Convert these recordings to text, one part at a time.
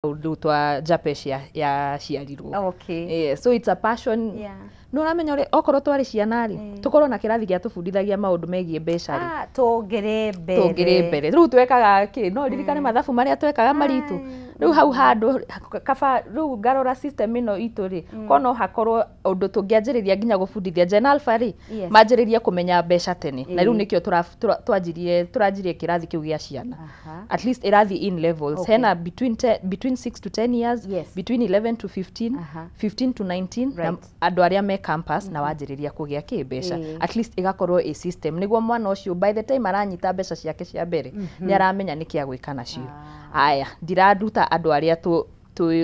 Rĩu twa Japesh yaciarirwo. Yeah, so it's a passion. No ũramenya ũrĩa okorwo twarĩ ciana rĩ, tũkorwo na kĩrathi gĩa tũbundithagia maũndũ megiĩ mbeca rĩ, Ah, tũngĩrĩ mbere. Tũngĩrĩ mbere. Rĩu twekaga kĩ? No ririkane mathabu marĩa twekaga maritũ. Rĩu hau handũ kaba rĩu ngarora system ĩno itũ rĩ, ko no hakorwo ũndũ tũngĩanjĩrĩria nginya gũbundithia Gen Alpha rĩ, manjĩrĩrie kũmenya mbeca tene. Na rĩu nĩkĩo twanjirie tũranjirie kĩrathi kĩu gĩa ciana. At least ĩrathiĩ in levels. Hena between 6 to 10 years, between 11 to 15, 15 to 19 na andũ arĩa me campus na wanjĩrĩria kũgĩa kĩ mbeca. At least ĩgakorwo ĩ system nĩguo mwana ũcio by the time aranyita mbeca ciake cia mbere, nĩ aramenya nĩkĩ agwĩka nacio. Aya, ndiraruta andũ arĩa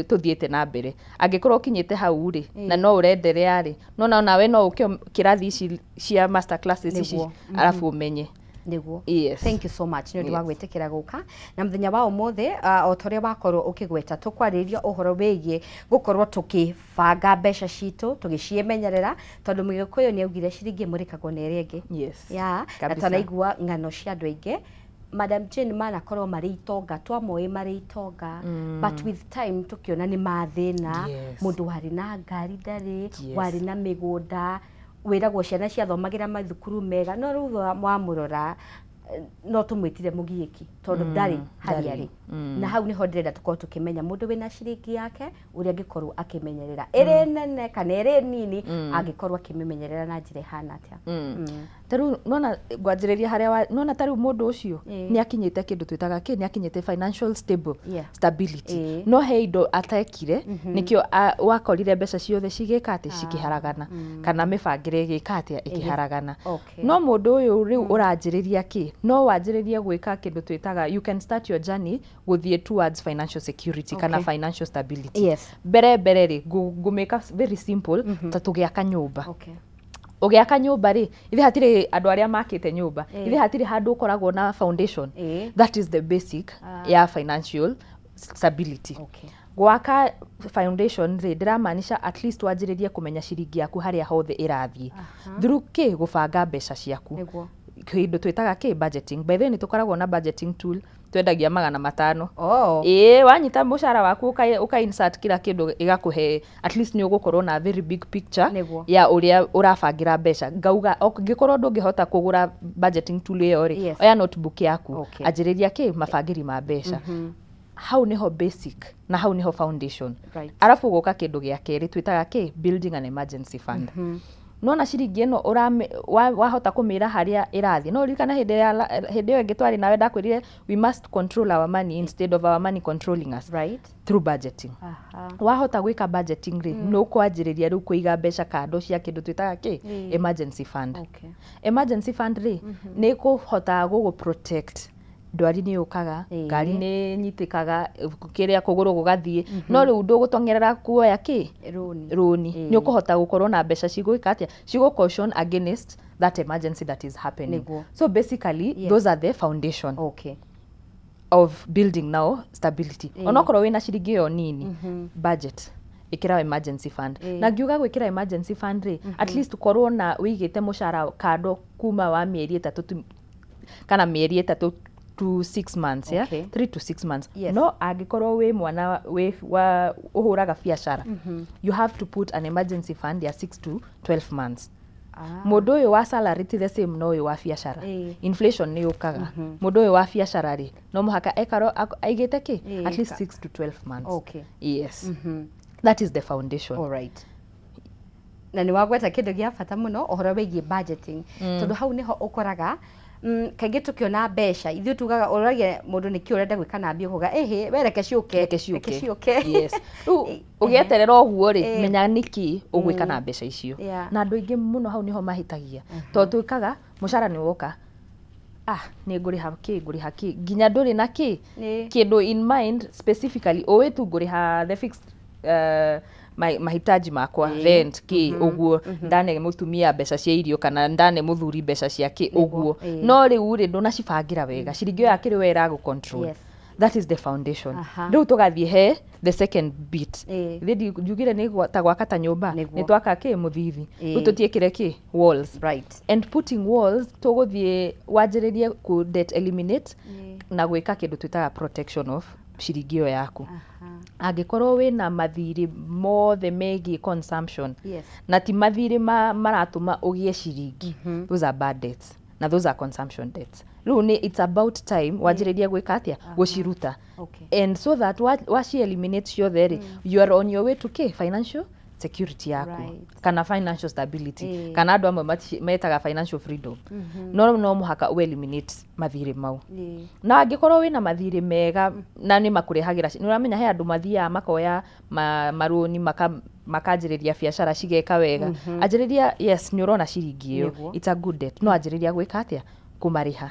tũthiĩte na mbere. Angĩkorwo ũkinyĩte hau rĩ, na no ũrenderea rĩ, no nawe no ũke kĩrathi ici cia master classes ici, arabu ũmenye. Yes. Thank you so much nĩ ũndũ wa gwĩtĩkĩra gũka na mũthenya wa ũmũthĩ. O ta ũrĩa wakorwo ũkĩgweta, tũkwarĩrĩria ũhoro wĩgiĩ gũkorwo tũkĩbanga mbeca citũ, tũgĩciĩmenyerera, tondũ Mũgĩkũyũ nĩ augire ciringi ĩmũrĩkagwo na ĩrĩa ĩngĩ. Ya na twanaigua ng'ano cia andũ aingĩ, Madam Jane, manakorwo marĩ itonga, twamoĩ marĩ itonga, but with time tũkĩona nĩ mathĩna. Mũndũ warĩ na ngari ndarĩ, warĩ na mĩgũnda, wĩragwo ciana ciathomagĩra mathukuru mega, no rĩu wamũrora, no tũmwĩtire mũgiĩki tondũ ndarĩ harĩa Ndarĩ. arĩ. Na hau nĩho ndĩrenda tũkorwo tũkĩmenya mũndũ wĩna ciringi yake ũrĩa angĩkorwo akĩmenyerera, ĩrĩ nene kana ĩrĩ nini, angĩkorwo akĩmĩmenyerera na njĩra ĩhana atĩa. Ta rĩu nona ngwanjĩrĩria harĩa nona ta rĩu mũndũ ũcio nĩ akinyĩte kĩndũ twĩtaga kĩ, nĩ akinyĩte financial stable stability, no he indo atekire, nĩkĩo wakorire mbeca ciothe cigĩka atĩ cikĩharagana, kana mĩbangĩre ĩgĩka atĩa, ĩkĩharagana. No mũndũ ũyũ rĩu ũranjĩrĩria kĩ, no wanjĩrĩrie gwĩka kĩndũ twĩtaga, you can start your journey gũthiĩ towards financial security kana financial stability. Mbere mbere rĩ, ngũmĩka very simple, ta tũgĩaka nyũmba. Ũgĩaka nyũmba rĩ, ithe hatirĩ andũ arĩa makĩte nyũmba, ithe hatirĩ handũ ũkoragwo na foundation? That is the basic ya financial stability. Gwaka foundation rĩ, ndĩramaanisha at least wanjĩrĩrie kũmenya ciringi yaku harĩa hothe ĩrathiĩ through kĩ, gũbanga mbeca ciaku, kĩndũ twĩtaga kĩ, budgeting. By the way, nĩ tũkoragwo na budgeting tool twendagia 500. Ĩĩ, wanyita mũcara waku, ũka insert kila kĩndũ, ĩgakũhe at least nĩ ũgũkorwo na very big picture ya ũrĩa ũrabangĩra mbeca. Ngauga ngĩkorwo ndũngĩhota kũgũra budgeting tool ĩyo rĩ, oya notebook yaku, anjĩrĩria kĩ, mabangĩri ma mbeca. Hau nĩho basic na hau nĩho foundation. Arabu gũka kĩndũ gĩa kerĩ twĩtaga kĩ, building an emergency fund. Nona ciringi ĩno wahota kũmĩra harĩa ĩrathiĩ. No ũririkane hĩndĩ ya hĩndĩ ĩyo ĩngĩ twarĩ nawe, ndakwĩrire we must control our money instead of our money controlling us through budgeting. Wahota gwĩka budgeting rĩ, nĩ ũkwanjĩrĩria rĩu kũiga mbeca kando cia kĩndũ twĩtaga kĩ, emergency fund. Emergency fund rĩ, nĩ ĩkũhota gũgũ protect. Ndwari nĩ yũkaga, ngari nĩ nyitĩkaga, kĩrĩa kũgũrũ gũgathiĩ, no rĩu ndũgũtong'erera kuoya kĩ, rũni. Rũni. Nĩ ũkũhota gũkorwo na mbeca cigwĩka atĩa, cigũ caution against that emergency that is happening. So basically, those are the foundation of building now stability. Onokorwo wĩna ciringi ĩyo nini, budget, ĩkĩra emergency fund. Na ngiuga gwĩkĩra emergency fund rĩ, at least ũkorwo na wĩigĩte mũcara kando kuma wa mĩeri 3 kana mĩeri 3 to 6 months, yeah? 3 to 6 months. No angĩkorwo wĩ mwana wĩ wa ũhũraga biacara, you have to put an emergency fund ya 6 to 12 months. Mũndũ ũyũ wa salary ti the same na ũyũ wa biacara. Inflation nĩ yũkaga. Mũndũ ũyũ wa biacara rĩ, no mũhaka ekarwo aigĩte kĩ, at least 6 to 12 months. Yes, that is the foundation. Alright. Na nĩ wagweta kĩndũ gĩa bata mũno, ũhoro wĩgiĩ budgeting, tondũ hau nĩho ũkoraga kaingĩ tũkĩona mbeca ithuĩ tugaga, ũragia mũndũ nĩkĩ ũrenda gwĩka na mbia, ũkauga ĩhĩ we, reke ciũke. Reke ciũke. Reke ciũke. Yes, rĩu ũgĩeterera ũguo rĩ, menya nĩkĩ ũgwĩka na mbeca icio. Na andũ aingĩ mũno hau nĩho mahĩtagia, tondũ twĩkaga mũcara nĩ woka, ah, nĩ ngũrĩha kĩ, ngũrĩha kĩ, nginya ndũrĩ na kĩ, kĩndũ in mind specifically, ũĩ tu ngũrĩha the fixed mahitaji makwa, rent, kĩ ũguo, ndane mũtumia mbeca cia irio kana ndane mũthuri mbeca cia kĩ ũguo. No rĩu rĩ, ndũnacibangĩra wega, ciringi ĩyo yakĩrĩ we ĩragũ control. That is the foundation. Rĩu tũgathiĩ he the second bit. Thĩ njugire nĩ ta gwaka ta nyũmba. Nĩ twaka kĩ, mũthithi. Rĩu tũtiĩkĩre kĩ, walls. And putting walls, tũgũthiĩ wanjĩrĩrie ku debt eliminate na gwĩka kĩndũ twĩtaga protection of Ciringi ĩyo yaku, angĩkorwo wĩna mathirĩ mothe megiĩ consumption na ti mathirĩ maratũma ũgĩe ciringi, those are bad debts na those are consumption debts. Rĩu nĩ it's about time wanjĩrĩrie gwĩka atĩa? Gũciruta. And so that waci eliminate ciothe rĩ, you are on your way to k financial security yaku kana financial stability, kana andũ amwe metaga financial freedom. No mũhaka ũ eliminate mathirĩ mau. Na angĩkorwo wĩna mathirĩ mega na nĩ makũrehagĩra, nĩ ũramenya he andũ mathiaga makoya marũni makanjĩrĩria biacara cigeka wega. Anjĩrĩria, yes, nĩ ũrona ciringi ĩyo, it's a good debt, no anjĩrĩria gwĩka atĩa? Kũmarĩha,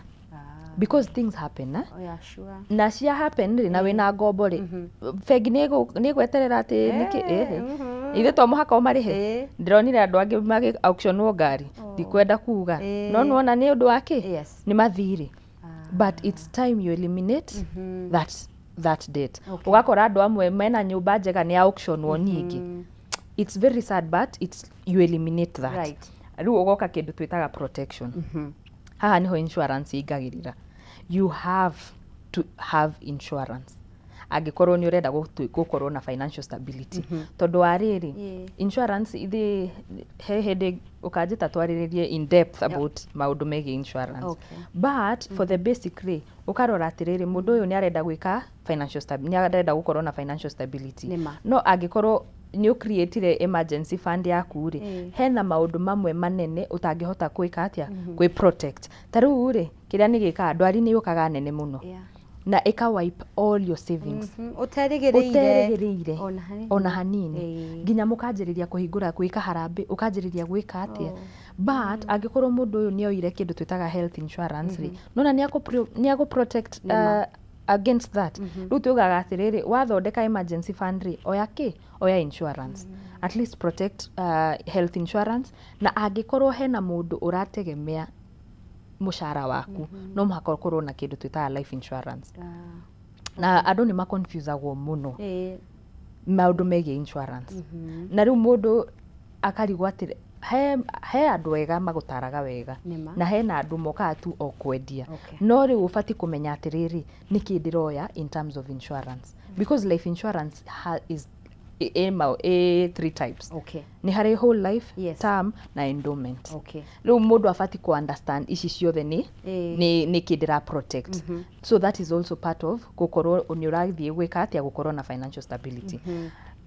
because things happen, eh? Oh, yeah, sure. Na cia happen rĩ, na wĩna ngombo rĩ, bengi nĩ ĩgweterera atĩ nĩkĩ? Ithe to mũhaka ũmarĩhe. Ndĩronire andũ angĩ magĩ auctionwo ngari, ndikwenda kuga, no nĩwona nĩ ũndũ wa kĩ? Nĩ mathirĩ. But it's time you eliminate that debt. Ũgakora andũ amwe mena nyũmba njega nĩ auctionwo nyingĩ. It's very sad, but it's you eliminate that. Rĩu ũgoka kĩndũ twĩtaga protection. Haha nĩho insurance ĩingagĩrĩra. You have to have insurance angĩkorwo nĩ ũrenda gũkorwo na financial stability, tondũ wa rĩrĩ, insurance ithi he hĩndĩ ũkanjĩta twarĩrĩrie in depth about maũndũ megiĩ insurance. But for the basic rĩ, ũkarora atĩrĩrĩ, mũndũ ũyũ nĩ arenda gwĩka financial nĩ arenda gũkorwo na financial stability. Nĩma. No angĩkorwo nĩ ũcreatire emergency fund yaku rĩ, hena maũndũ mamwe manene ũtangĩhota gwĩka atĩa? Gwĩ protect. Ta rĩu rĩ, kĩrĩa nĩ gĩkaga, ndwari nĩ yũkaga nene mũno na ĩka wipe all your savings. Ũterĩgĩrĩire. Ũterĩgĩrĩire. Ona hanini. Ona hanini. Nginya mũkanjĩrĩria kũhingũra gwĩka harambĩ, ũkanjĩrĩria gwĩka atĩa? But angĩkorwo mũndũ ũyũ nĩ oire kĩndũ twĩtaga health insurance rĩ, nona nĩ agũ protect against that. Rĩu tugaga atĩrĩrĩ, wathondeka emergency fund rĩ, oya kĩ? Oya insurance, at least protect, health insurance. Na angĩkorwo hena mũndũ ũrategemea mũcara waku, no mũhaka ũkorwo na kĩndũ twĩtaga life insurance. Na andũ nĩ maconfusagwo mũno maũndũ megiĩ insurance. Na rĩu mũndũ akarigwo atĩrĩ, he andũ ega magũtaraga wega na hena andũ mokaga tu o kwendia. No rĩu ũbatiĩ kũmenya atĩrĩrĩ, nĩkĩ ndĩroya in terms of insurance? Because life insurance is ĩ three types. Nĩ harĩ whole life, term na endowment. Rĩu mũndũ abatiĩ ku understand ici ciothe nĩ nĩ kĩ ndĩra protect. So that is also part of gũkorwo nĩ ũrathiĩ gwĩka atĩa? Gũkorwo na financial stability.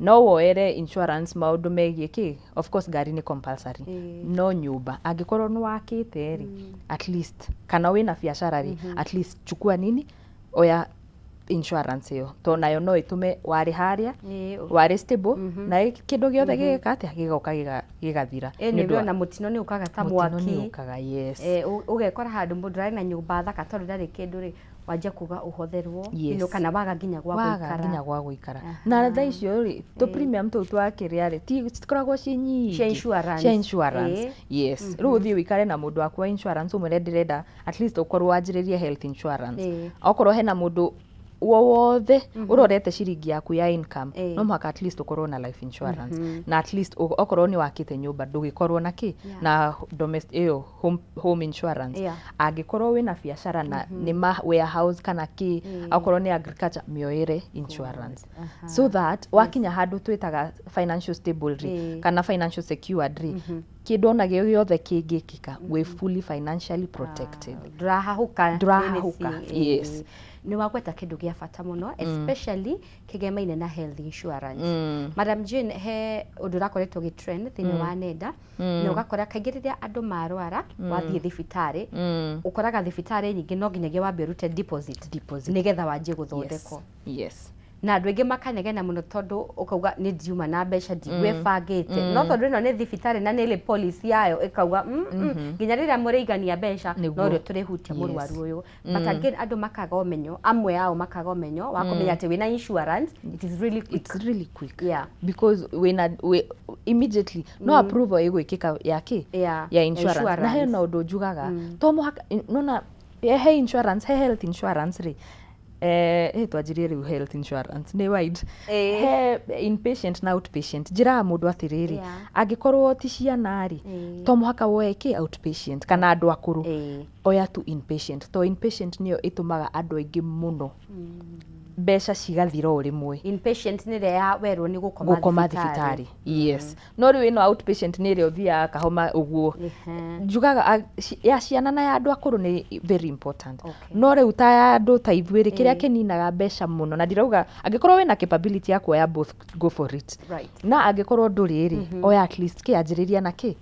No woere insurance maũndũ megiĩ kĩ? Of course ngari nĩ compulsory, no nyũmba angĩkorwo nĩ wakĩte rĩ, at least, kana wĩna biacara rĩ, at least chukua nini, oya insurance ĩyo, to nayo no ĩtũme warĩ harĩa warĩ stable na kĩndũ gĩothe gĩgĩka atĩa? Gĩgoka gĩgathira. Nĩ Nĩ ũndũ wa ona mũtino nĩ ũkaga ta mũtino mwaki. Nĩ ũkaga, yes. Ũgekora handũ mũndũ arĩ na nyũmba thaka, tondũ ndarĩ kĩndũ rĩ, wanjia kuga ũhotherwo, kana waga nginya gwa waga gũikara. Nginya gwa gũikara. Na thaa icio rĩ, tũ premium tũu twakĩrĩa rĩ, ti citikoragwo ciĩ nyingĩ. Cia insurance. Cia insurance, yes. Rĩu ũthiĩ ũikare na mũndũ waku wa insurance, ũmwĩre ndĩrenda at least ũkorwo wanjĩrĩrie health insurance. Okorwo hena mũndũ wowothe ũrorete ciringi yaku ya income, no mũhaka at least ũkorwo na life insurance, na at least okorwo nĩ wakĩte nyũmba, ndũgĩkorwo na kĩ? Na domestic ĩyo home insurance. Angĩkorwo wĩna biacara na nĩ ma warehouse kana kĩ, okorwo nĩ agriculture, mĩoere insurance, so that wakinya handũ twĩtaga financial stable rĩ, kana financial secured rĩ, kĩndũ ona gĩothe kĩngĩkĩka, wĩ fully financially protected. Ndũrahahũka. Ndũrahahũka, yes. Nĩ wagweta kĩndũ gĩa bata mũno, especially kĩgemaine na health insurance. Madam Jane, he ũndũ ũrakoretwo ũgĩtrend thĩinĩ wa nenda, na ũgakora kaingĩ rĩrĩa andũ marwara, wathiĩ thibitarĩ, ũkoraga thibitarĩ nyingĩ no nginyagia wambe ũrute deposit, Deposit. nĩgetha wanjie gũthondekwo. Na andũ aingĩ makanegena mũno, tondũ ũkauga nĩ ndiuma na mbeca, ndigwĩbangĩte, no tondũ ĩno nĩ thibitarĩ na nĩ ĩrĩ policy yayo, ĩkauga nginya rĩrĩa mũrĩigania mbeca, no rĩo tũrĩhutia mũrwaru ũyũ. But again, andũ makaga ũmenyo, amwe ao makaga ũmenyo wa kũmenya atĩ wĩna insurance it is really quick. It's really quick because wĩna immediately no approval ĩgwĩkĩka ya kĩ? Ya insurance. Na Insurance. hena ũndũ njugaga, to mũhaka nona he insurance, he health insurance rĩ, twanjirie rĩu health insurance nĩ wide. He inpatient na outpatient. Njĩraga mũndũ atĩrĩrĩ, angĩkorwo ti ciana rĩ, to mũhaka woe kĩ? Outpatient, kana andũ akũrũ. Oya tu inpatient, to inpatient nĩyo ĩtũmaga andũ aingĩ mũno. Mbeca cigathira o rĩmwe. Inpatient nĩ ĩrĩa ya werwo nĩ gũkoma Gũkoma thibitarĩ, yes. No rĩu ĩno outpatient nĩ ĩrĩa ũthiaga kahoma ũguo. Njugaga ya ciana na ya andũ akũrũ nĩ very important. No rĩu ta ya andũ ta ithuĩ rĩ, kĩrĩa kĩninaga mbeca mũno, na ndirauga angĩkorwo wĩna capability ya kuoya both, go for it. Na angĩkorwo ndũrĩ rĩ, oya at least kĩanjĩrĩria na kĩ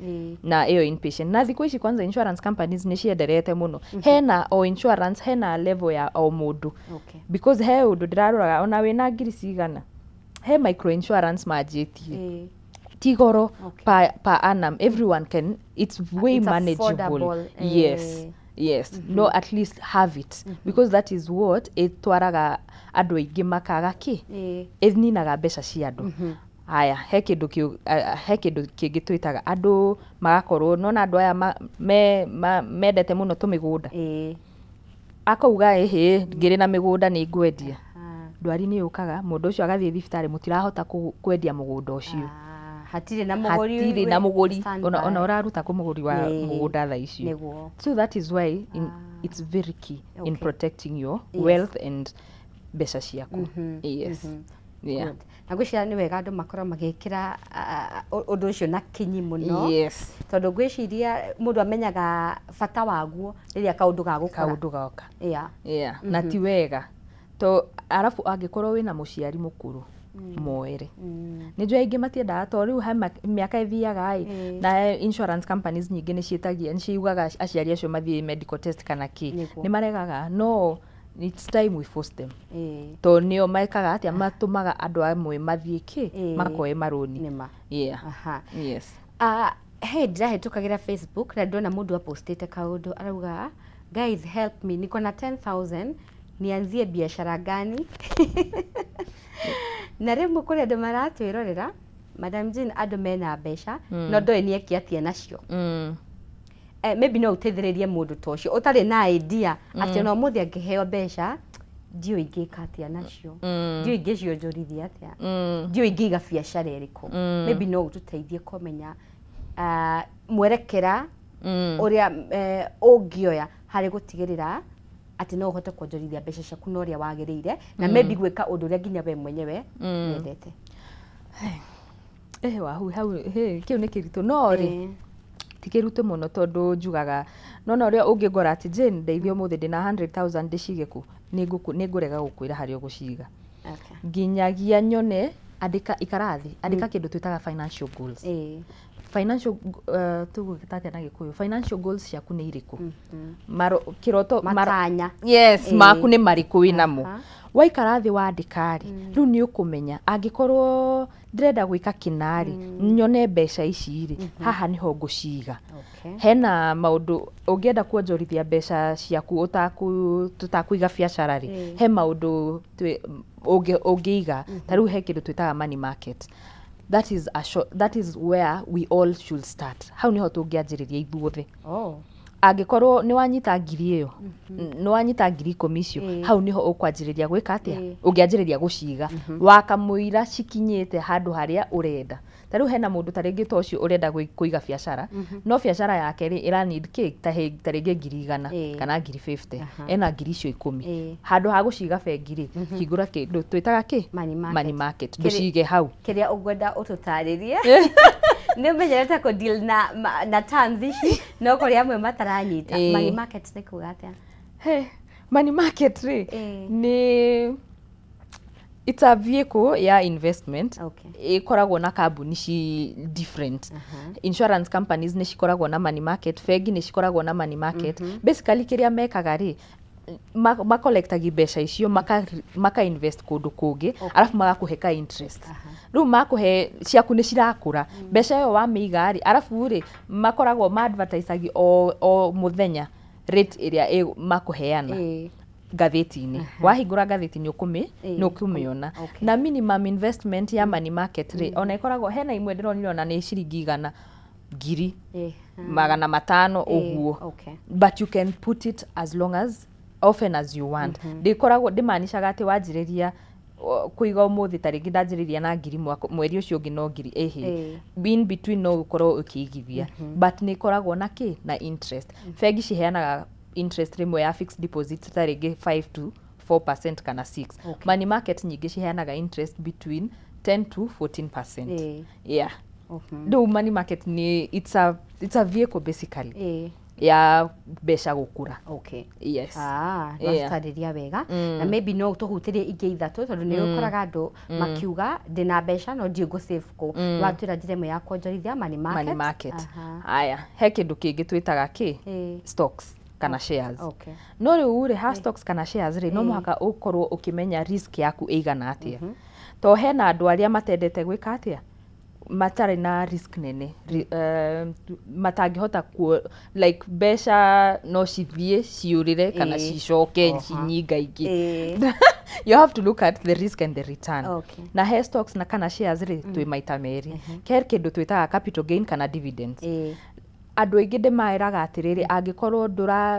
na ĩyo inpatient. Na thikũ ici kwanza insurance companies nĩ cienderete mũno, hena o insurance, hena level ya o mũndũ. Because he ũndũ ndĩraroraga, ona wĩna ngiri cigana, he micro insurance manjĩtie ti goro. Per annum, everyone can, it's way It's manageable. Affordable, Yes. eh. Yes, no, at least have it, because that is what ĩtwaraga andũ aingĩ makaga kĩ, ĩninaga mbeca cia andũ. Haya, he kĩndũ kĩu, he kĩndũ kĩngĩ twĩtaga andũ magakorwo nona andũ aya mendete mũno tũmĩgũnda. Akauga, ĩhĩ, ngĩrĩ na mĩgũnda nĩ ngwendia. Ndwari nĩ yũkaga, mũndũ ũcio agathiĩ thibitarĩ, mũtirahota kwendia mũgũnda ũcio. Ah, hatirĩ na mũgũri. Hatirĩ na mũgũri. Stand Ona by. Ona ũraruta kũ mũgũri wa mũgũnda thaa icio? So that is why it's very key in protecting your wealth and mbeca ciaku. Yes, yeah. Good. Na ngwĩciria nĩ wega andũ makorwo magĩkĩra ũndũ ũcio na kinyi mũno, tondũ ngwĩciria mũndũ amenyaga bata waguo rĩrĩa kaũndũ gagũkora. Kaũndũ goka. Yeah. Na ti wega to arabu angĩkorwo wĩna mũciari mũkũrũ, moere. Nĩ njũĩ aingĩ matiendaga, to rĩu he mĩaka ĩthiaga ĩ, na insurance companies nyingĩ nĩ ciĩtagia, nĩ ciugaga aciari acio mathiĩ medical test kana kĩ. Nĩ maregaga, no it's time we force them, to nĩo mekaga atĩa, matũmaga andũ amwe mathiĩ kĩ, makoe marũni. Nĩma. Yeah. Yes. Ah, he ndĩrahĩtũkagĩra Facebook na ndĩrona mũndũ apostĩte kaũndũ, arauga, "Guys, help me, niko na 10,000, nianzie biashara gani?" Na rĩmwe kũrĩ andũ maratwĩrorera, Madam Jane, andũ mena mbeca no ndoĩ nĩ eke atĩa nacio. Maybe no ũteithĩrĩrie mũndũ ta ũcio ũtarĩ na idea atĩ ona ũmũthĩ angĩheo mbeca, ndiũĩ ingĩka atĩa nacio, ndiũĩ ingĩcionjorithia atĩa, ndiũĩ ingĩiga biacara ĩrĩkũ. Maybe no ũtũteithie kũmenya mwerekera ũrĩa ũngĩoya harĩ gũtigĩrĩra atĩ no ũhote kuonjorithia mbeca ciaku na ũrĩa wagĩrĩire, na maybe gwĩka ũndũ ũrĩa nginya we mwenyewe wendete. Eh, wahu hau he kĩu nĩ kĩritũ, no rĩ, ti kĩritũ mũno, tondũ njugaga nona ũrĩa ũngĩngora atĩ, "Jane, ndeithia, ũmũthĩ ndĩna 100,000, ndĩcige kũ?" Nĩngũrega gũkwĩra harĩa ũgũciga nginyagia nyone. Andĩka, ikara thĩ, andĩka kĩndũ twĩtaga financial goals. Financial, tũgũgĩta atĩa na Gĩkũyũ? Financial goals ciaku nĩ irĩkũ? Maro, kĩroto Matanya. Yes. Maku nĩ marĩkũ wĩnamo? Waikara thĩ wandĩka rĩ, rĩu nĩ ũkũmenya, angĩkorwo ndĩrenda gwĩka kĩna rĩ, nyone mbeca ici rĩ, haha nĩho ngũciga. Hena maũndũ ũngĩenda kuonjorithia mbeca ciaku tũtakũiga biacara rĩ, he maũndũ ũngĩiga. Ta rĩu he kĩndũ twĩtaga money market. That is a short, that is where we all should start. Hau nĩho tũngĩanjĩrĩria ithuothe. Angĩkorwo nĩ wanyita ngiri ĩyo, nĩ wanyita 10,000 icio, hau nĩho ũkwanjĩrĩria gwĩka atĩa, ũngĩanjĩrĩria gũciga wakamũira cikinyĩte handũ harĩa ũrenda. Ta rĩu hena mũndũ ta rĩngĩ ta ũcio ũrenda kũiga biacara, no biacara yake rĩ, ĩra need kĩ, ta rĩngĩ 100,000 kana 50,000. Ena ngiri icio 10, handũ ha gũciga bengi rĩ, hingũra kĩndũ twĩtaga kĩ? Money market. Money market, ndũcige hau. Kĩrĩa ũngwenda ũtũtarĩrie, nĩ ũmenyerete kũ deal na terms ici, no kũrĩ amwe mataranyita. Money market nĩ kuga atĩa? He, money market rĩ, nĩ it's a vehicle ya investment. Ĩkoragwo na kambuni ci different. Insurance companies nĩ cikoragwo na money market, bengi nĩ cikoragwo na money market. Basically kĩrĩa mekaga rĩ, macollectagi mbeca icio, maka invest kũndũ kũngĩ, arabu magakũhe ka interest. Rĩu makũhe ciaku nĩ cirakũra mbeca ĩyo wamĩiga rĩ. Arabu rĩ, makoragwo ma advertisagi o mũthenya rate ĩrĩa makũheana ngathĩti-inĩ. Wahingũra ngathĩti nĩ ũkũmĩ nĩ ũkũmĩona. Na minimum investment ya money market rĩ, ona ĩkoragwo hena imwe ndĩronire ona nĩ ciringi 100, ngiri 500 ũguo. But you can put it as long as often as you want. Ndĩkoragwo ndĩmanicaga atĩ wanjĩrĩria kũiga ũmũthĩ, ta rĩngĩ ndanjĩrĩria na ngiri, mweri ũcio ũngĩ no ngiri ĩhĩ. In between no ũkorwo ũkĩigithia, but nĩ ĩkoragwo na kĩ, na interest. Bengi ciheanaga interest rĩmwe ya fixed deposit ta rĩngĩ 5 to 4% kana 6. Okay. Money market nyingĩ ciheanaga interest between 10 to 14%. Yeah. Rĩu money market nĩ it's a vehicle basically ya mbeca gũkũra. Yes. Ah, Yeah. watũtarĩria wega, na maybe no tũhutĩrie ingĩ ithatũ, tondũ nĩ ũkoraga andũ makiuga, "Ndĩna mbeca no ndiũ ngũ save kũ." Watwĩra njĩra ĩmwe ya kuonjorithia, money market. Money market. Haya, he kĩndũ kĩngĩ twĩtaga kĩ? Stocks kana shares. No rĩu rĩ, ha stocks kana shares rĩ, no mũhaka ũkorwo ũkĩmenya risk yaku ĩigana atĩa, to hena andũ arĩa matendete gwĩka atĩa, matarĩ na risk nene, matangĩhota kuo, like mbeca no cithiĩ ciũrĩre kana cicoke cinyingaingĩ. You have to look at the risk and the return. Na he stocks na kana shares rĩ, twĩ maita merĩ. He kĩndũ twĩtaga capital gain kana dividends. Andũ aingĩ ndĩmeraga atĩrĩrĩ, angĩkorwo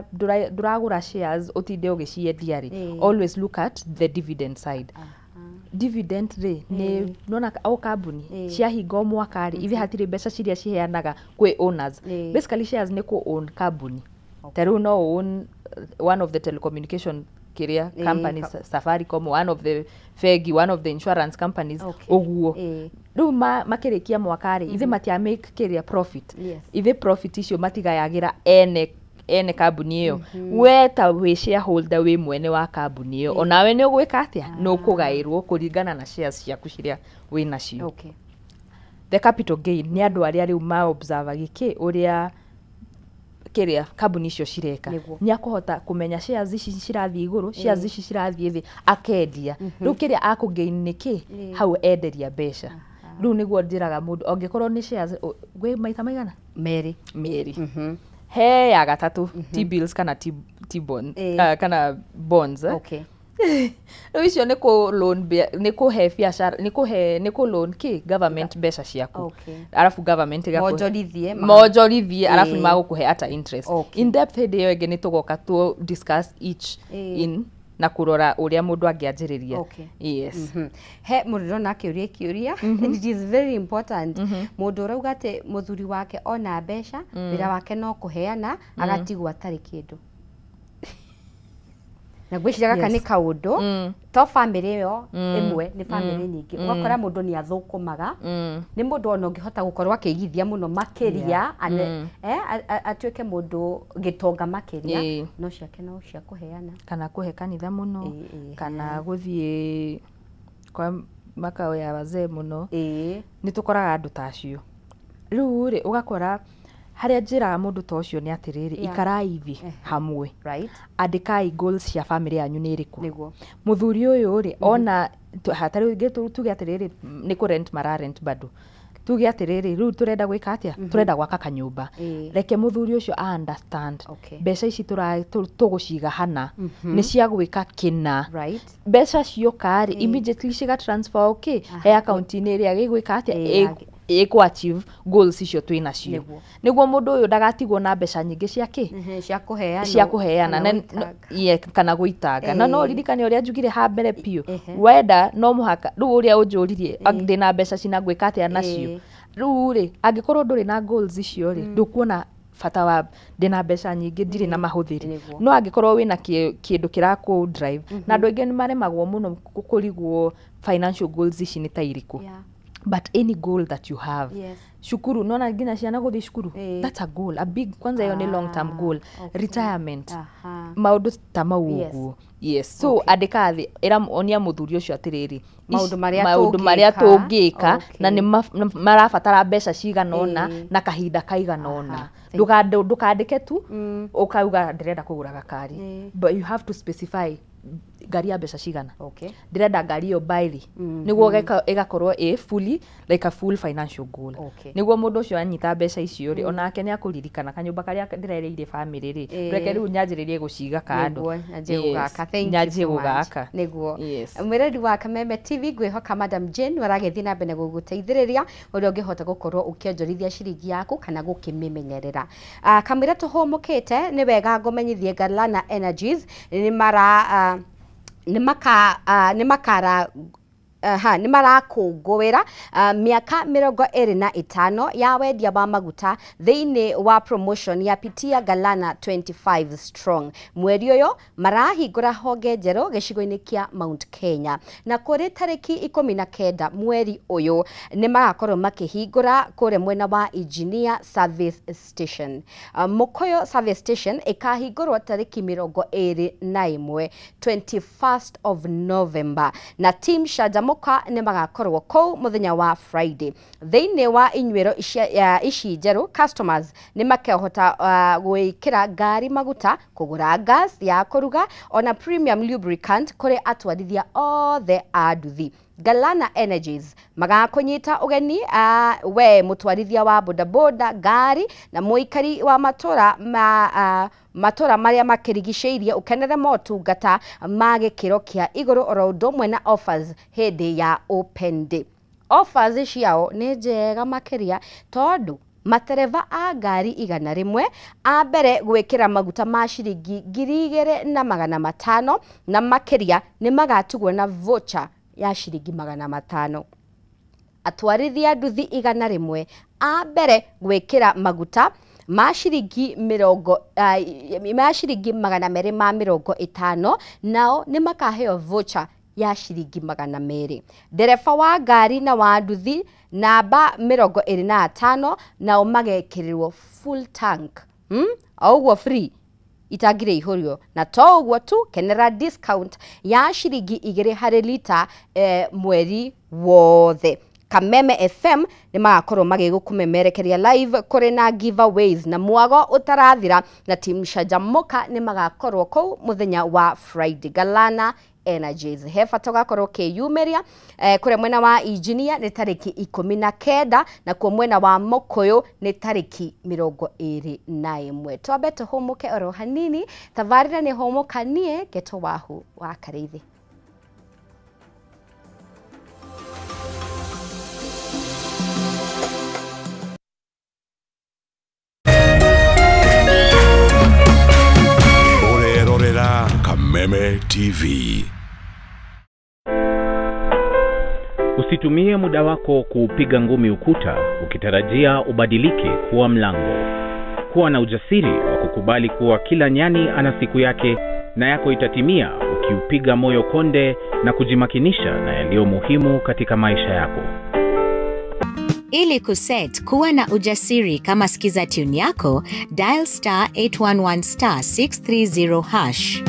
ndũragũra shares ũtinde ũgĩciendia rĩ, always look at the dividend side. Dividend rĩ, nĩ nona o kambuni ciahinga o mwaka rĩ, ithe hatirĩ mbeca ciria ciheanaga kwĩ owners. Basically shares nĩ kũ own kambuni. Ta rĩu no own one of the telecommunication kĩrĩa companies, Safaricom, one of the bengi, one of the insurance companies. Ũguo rĩu makĩrĩkia mwaka rĩ, ithe matia make kĩrĩa profit. Ithe profit icio matigayagĩra ene kambuni ĩyo. We ta wĩ shareholder, wĩ mwene wa kambuni ĩyo, onawe nĩ ũgwĩka atĩa? Nĩ ũkũgaĩrwo kũringana na shares ciaku ciria wĩ nacio. The capital gain nĩ andũ arĩa rĩu ma observe gĩkĩ ũrĩa kĩrĩa kambuni icio cireka. Nĩ akũhota kũmenya shares ici cirathiĩ igũrũ, shares ici cirathiĩ thĩ, akendia. Rĩu kĩrĩa akũgain nĩ kĩ hau enderia mbeca? Rĩu nĩguo njĩraga mũndũ, angĩkorwo nĩ shares gwĩ maita maigana? Merĩ. Merĩ. He ya gatatũ, T-bills kana T bond, kana bonds, eh? Rĩu icio nĩ kũ loan nĩ kũhe biacara, nĩ kũhe, nĩ kũ loan kĩ government mbeca ciaku. Arabu government Monjorithie monjorithie, arabu nĩ magũkũhe ata interest. In depth hĩndĩ ĩyo ĩngĩ nĩ tũgoka tũ discuss each in na kũrora ũrĩa mũndũ angĩanjĩrĩria. Yes. He mũndũ ndĩrona akĩũria kĩũria, and it is very important. Mũndũ ũrauga atĩ mũthuri wake ona mbeca, wĩra wake no kũheana, agatigwo atarĩ kĩndũ, na ngwĩciria gaka nĩ kaũndũ to bamĩrĩ ĩyo ĩmwe, nĩ bamĩrĩ nyingĩ. Ũgakora mũndũ nĩ athũkũmaga, nĩ mũndũ ona ũngĩhota gũkorwo akĩigithia mũno makĩria, atuĩke mũndũ gĩtonga makĩria, no ciake no cia kũheana. Kana kũhe kanitha mũno, kana gũthiĩ kwa makao ya wazee mũno. Nĩ tũkoraga andũ ta acio. Rĩu rĩ, ũgakora harĩa njĩraga mũndũ ta ũcio nĩ atĩrĩrĩ, ikarai thĩ hamwe, andĩkai goals cia bamĩrĩ yanyu nĩ ĩrĩkũ. Mũthuri ũyũ rĩ, ona hatarĩ rĩngĩ, tuge atĩrĩrĩ, nĩ kũ rent mara rent bado, tuge atĩrĩrĩ, rĩu tũrenda gwĩka atĩa? Tũrenda gwaka kanyũmba. Reke mũthuri ũcio a understand mbeca ici tũgũciga hana nĩ cia gwĩka kĩna. Mbeca cioka rĩ, immediately ciga transfer, okay, he akaunti-inĩ ĩrĩa gĩgwĩka atĩa? Ĩkũ achieve goals icio twĩ nacio. Nĩguo mũndũ ũyũ ndagatigwo na mbeca nyingĩ cia kĩ? Cia kũheanwo. Cia kũheana. Kana gũitanga. Yeah, kana gũitanga. Na no ririkane ũrĩa njugire ha mbere biũ, wenda no mũhaka rĩu ũrĩa ũnjũririe, ndĩna mbeca cina ngwĩka atĩa nacio? Rĩu rĩ, angĩkorwo ndũrĩ na goals icio rĩ, ndũkuona bata wa ndĩna mbeca nyingĩ ndirĩ na mahũthĩri. No angĩkorwo wĩna kĩndũ kĩrakũ drive, na andũ aingĩ nĩ maremagwo mũno kũrigwo financial goals ici nĩ ta irĩkũ. But any goal that you have, cukuru, nona nginya ciana gũthiĩ cukuru, that's a goal, a big, kwanza ĩyo nĩ long term goal. Retirement, maũndũ ta mau. Ũguo, yes. So andĩka thĩ, ĩra, onia mũthuri ũcio atĩrĩrĩ, Maũndũ marĩa maũndũ marĩa tũngĩka. tũngĩka na nĩ marabatara mbeca cigana ũna na kahinda kaigana ũna. Ndũkandĩke tu ũkauga ndĩrenda kũgũra gakari, but you have to specify ngari ya mbeca cigana, ndĩrenda ngari ĩyo by rĩ, nĩguo ĩgakorwo ĩ fully like a full financial goal. Nĩguo mũndũ ũcio anyita mbeca icio rĩ, onake nĩ akũririkana kanyũmba karĩa ndĩrerĩire bamĩrĩ rĩ, reke rĩu nyanjĩrĩrie gũciga kando. Nĩguo nyanjie gũgaka. Thank you Nyanjie so much. gũgaka. Nĩguo. Yes. Mwĩrori wa Kameme TV, ngwĩhoka Madam Jane nĩ aragĩthiĩ na mbere gũgũteithĩrĩria ũrĩa ũngĩhota gũkorwo ũkĩonjorithia ciringi yaku kana gũkĩmĩmenyerera. Kamũira tũhũmũkĩte, nĩ wega ngũmenyithie Galana Energies nĩ mara nĩ maka nĩ makara nĩ marakũngũĩra mĩaka 25 ya wendia wa maguta thĩinĩ wa promotion ya Pitia Galana 25 Strong. Mweri ũyũ marahingũra honge njerũ gĩcigo-inĩ kĩa Mount Kenya, na kũrĩ tarĩki 19 mweri ũyũ nĩ magakorwo makĩhingũra kũrĩa mwena wa Engineer Service Station. Mukuyu Service Station ĩkahingũrwo tarĩki 21, 21st of November, na team Canjamũka nĩ magakorwo kũu mũthenya wa Friday. Thĩinĩ wa inyuĩro ici njerũ, customers nĩ makahota gwĩkĩra ngari maguta, kũgũra gas ya kũruga ona premium lubricant kũrĩ atwarithia othe a nduthi. Galana Energies magakũnyita ũgeni we mũtwarithia wa bodaboda, ngari na mũikari wa matũra matũra marĩa makĩrigicĩirie ũkenere motungata ma gĩkĩro kĩa igũrũ oro ũndũ ũmwe na offers hĩndĩ ya open day. Offers ciao nĩ njega makĩria tondũ matereba a ngari 100 a mbere gwĩkĩra maguta ma ciringi 2500 na makĩria nĩ magatugwo na voucher ya ciringi 500. Atwarithia nduthi 100 a mbere gwĩkĩra maguta ma ciringi 250 nao nĩ makaheo voucher ya ciringi 200. Ndereba wa ngari na wa nduthi namba 25 nao magekĩrĩrwo full tank, o ũguo free itangire ihũrio, na to ũguo tu, kenera discount ya ciringi 2 harĩ lita mweri wothe. Kameme FM nĩ magakorwo magĩgũkũmemerekeria live kũrĩ na giveaways na mwago ũtarathira, na team Canjamũka nĩ magakorwo kũu mũthenya wa Friday. Galana Energies he bata ũgakorwo ũkĩyumĩria kũrĩa mwena wa Engineer nĩ tarĩki 19 na kuo mwena wa Mukuyu nĩ tarĩki 21. Twambe tũhũmũke oro hanini, tabarĩra nĩ hũmũka niĩ Ngeto Wahu wa Karĩithi. Ũrerorera Kameme TV. Usitumie muda wako kuupiga ngumi ukuta ukitarajia ubadilike kuwa mlango. Kuwa na ujasiri wa kukubali kuwa kila nyani ana siku yake na yako itatimia ukiupiga moyo konde na kujimakinisha na yaliyo muhimu katika maisha yako. Ili kuset kuwa na ujasiri kama skiza tune yako, dial star 811 star 630 hash.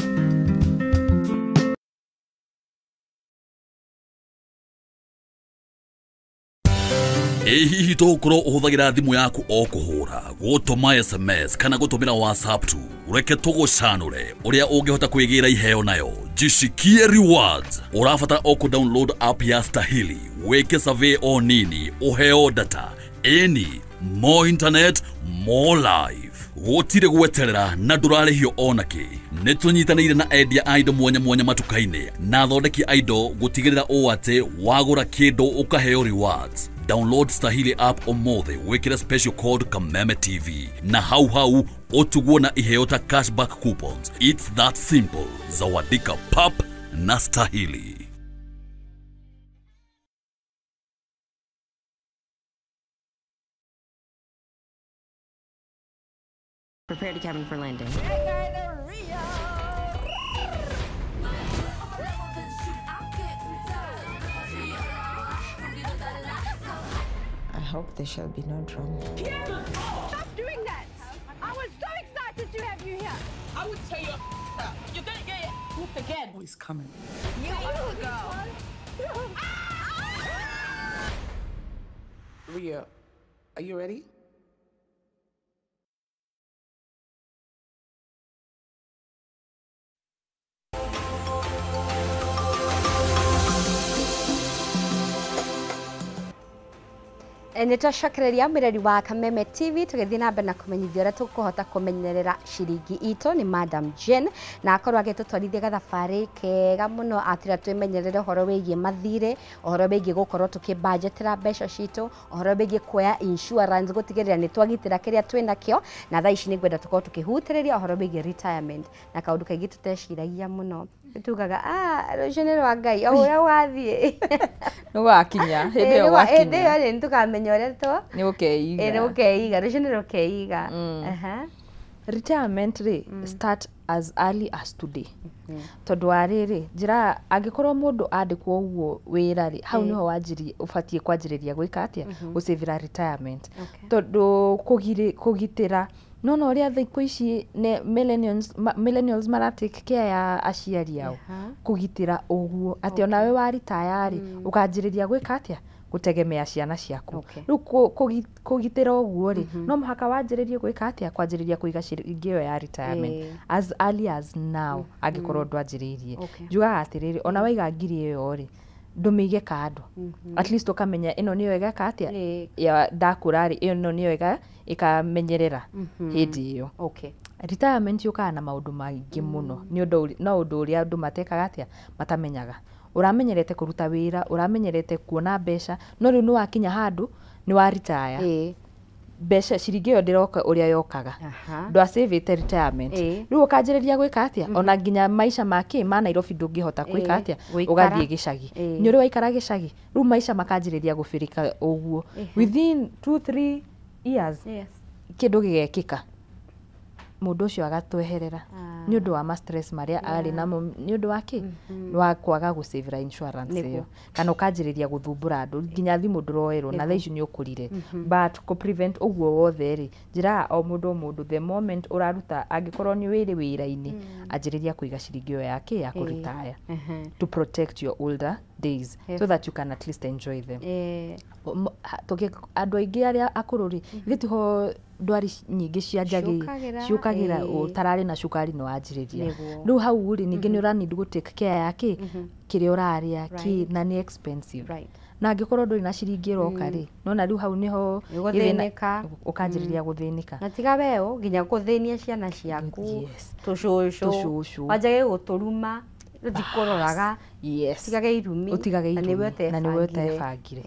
Ĩ hihi tũgũkorwo ũhũthagĩra thimũ yaku o kũhũra, gũtũma SMS kana gũtũmĩra WhatsApp tu? Reke tũgũcanũre ũrĩa ũngĩhota kwĩgĩra iheo nayo. Jishikie rewards. Ũrabatara o kũ-download app ya Stahili, wĩke survey o nini, ũheo data. Ĩni, more internet, more life. Gũtirĩ gweterera na ndũrarĩhio onakĩ. Nĩ tũnyitanĩire na endia a indo mwanya mwanya matuka-inĩ na athondeki a indo gũtigĩrĩra ũũ atĩ wagũra kĩndũ ũkaheo rewards. Download Stahili app ũmũthĩ, wĩkĩre special code Kameme TV na hau hau ũtugwo na iheo ta cashback coupons. It's that simple. Zawadika pap na Stahili. Prepare to cabin for landing. I hope there shall be no drama. Stop doing that! I was so excited to have you here. I would tear your up. You're gonna get your whooped again. Oh, he's coming. You are the girl. Ria, are you ready? Nĩtwacokereria mwĩrori wa Kameme TV tũgĩthiĩ na mbere na kũmenyithia ũrĩa tũkũhota kũmenyerera ciringi itũ nĩ Madam Jane, na akorwo agĩtũtwarithia gathabarĩ kega mũno atĩra twĩmenyerere ũhoro wĩgiĩ mathirĩ, ũhoro wĩgiĩ gũkorwo tũkĩbanjetĩra mbeca citũ, ũhoro wĩgiĩ kuoya insurance gũtigĩrĩra nĩ twagitĩra kĩrĩa twĩnakĩo, na thaa ici nĩngwenda tũkorwo tũkĩhutĩrĩria ũhoro wĩgiĩ retirement na kaũndũ kaingĩ tũteciragia mũno. Tugaga rũciũ nĩ rwa Ngai o ũrĩa wathiĩ nĩ wakinya hĩndĩ ĩyo wakinya hĩndĩ ĩyo rĩ nĩtũkamenya ũrĩa tũ nĩ ũkeiga nĩ ũkeiga rũciũ nĩ rũkeiga. Retirement rĩ start as early as today. Tondũ wa rĩrĩ njĩra angĩkorwo mũndũ andĩkwo ũguo wĩra rĩ hau nĩho wanjĩrĩria ũbatiĩ kwanjĩrĩria gwĩka atĩa gũcĩvĩra retirement. Tondũ kũgitĩra nona ũrĩa thikũ ici millennials mara take care ya aciari ao kũgitĩra ũguo atĩ onawe wa retire rĩ ũkanjĩrĩria gwĩka atĩa gũtegemea ciana ciaku. Rĩu kũgitĩra ũguo rĩ no mũhaka wanjĩrĩrie gwĩka atĩa kwanjĩrĩria kũiga ciringi ĩyo ya retirement as early as now angĩkorwo ndwanjĩrĩirie. Njugaga atĩrĩrĩ ona waiga ngiri ĩyo rĩ ndũmĩige kando at least ũkamenya ĩno nĩyo ĩgeka atĩa ya ndakũra rĩ ĩno nĩyo ĩkamenyerera hĩndĩ ĩyo. Retirement yũkaga na maũndũ maingĩ mũno nĩ ũndũ no ũndũ ũrĩa andũ matekaga atĩa matamenyaga. Ũramenyerete kũruta wĩra ũramenyerete kuona mbeca no rĩu nĩ wakinya handũ nĩ wa retire mbeca ciringi ĩyo ndĩroka ũrĩa yokaga ndwacĩvĩte retirement rĩu ũkanjĩrĩria gwĩka atĩa ona nginya maica ma kĩ ma Nairobi ndũngĩhota gwĩka atĩa ũgathiĩ gĩcagi nĩ ũrĩ waikara gĩcagi rĩu maica makanjĩrĩria gũbĩrĩka ũguo within 2-3 years kĩndũ gĩgekĩka mũndũ ũcio agatweherera nĩ ũndũ wa ma stress marĩa arĩ namo nĩ ũndũ wa kĩ wa kwaga gũcĩvĩra insurance ĩyo kana ũkanjĩrĩria gũthumbũra andũ nginya thimũ ndũroerwo na thaa ici nĩ ũkũrire but kũ prevent ũguo wothe rĩ njĩraga o mũndũ the moment ũraruta angĩkorwo nĩ wĩrĩ wĩra-inĩ anjĩrĩria kũiga ciringi ĩyo ya kĩ ya kũ retire to protect your older days so that you can at least enjoy them. Andũ aingĩ arĩa akũrũ rĩ ithuĩ tiho ndwari nyingĩ cia njagi ciũkagĩra ũtararĩ na cukari nĩ wanjĩrĩria rĩu hau rĩ ningĩ nĩ ũra need gũ take care ya kĩ kĩrĩa ũrarĩa kĩ na nĩ expensive na angĩkorwo ndũrĩ na ciringi ĩroka rĩ nona rĩu hau nĩho ũkanjĩrĩria gũthĩnĩka na tiga weũ nginya gũthĩnia ciana ciaku tũcũcũ wanjage gũtũruma rũtikũroraga utigage irumi na nĩwe ũtebangire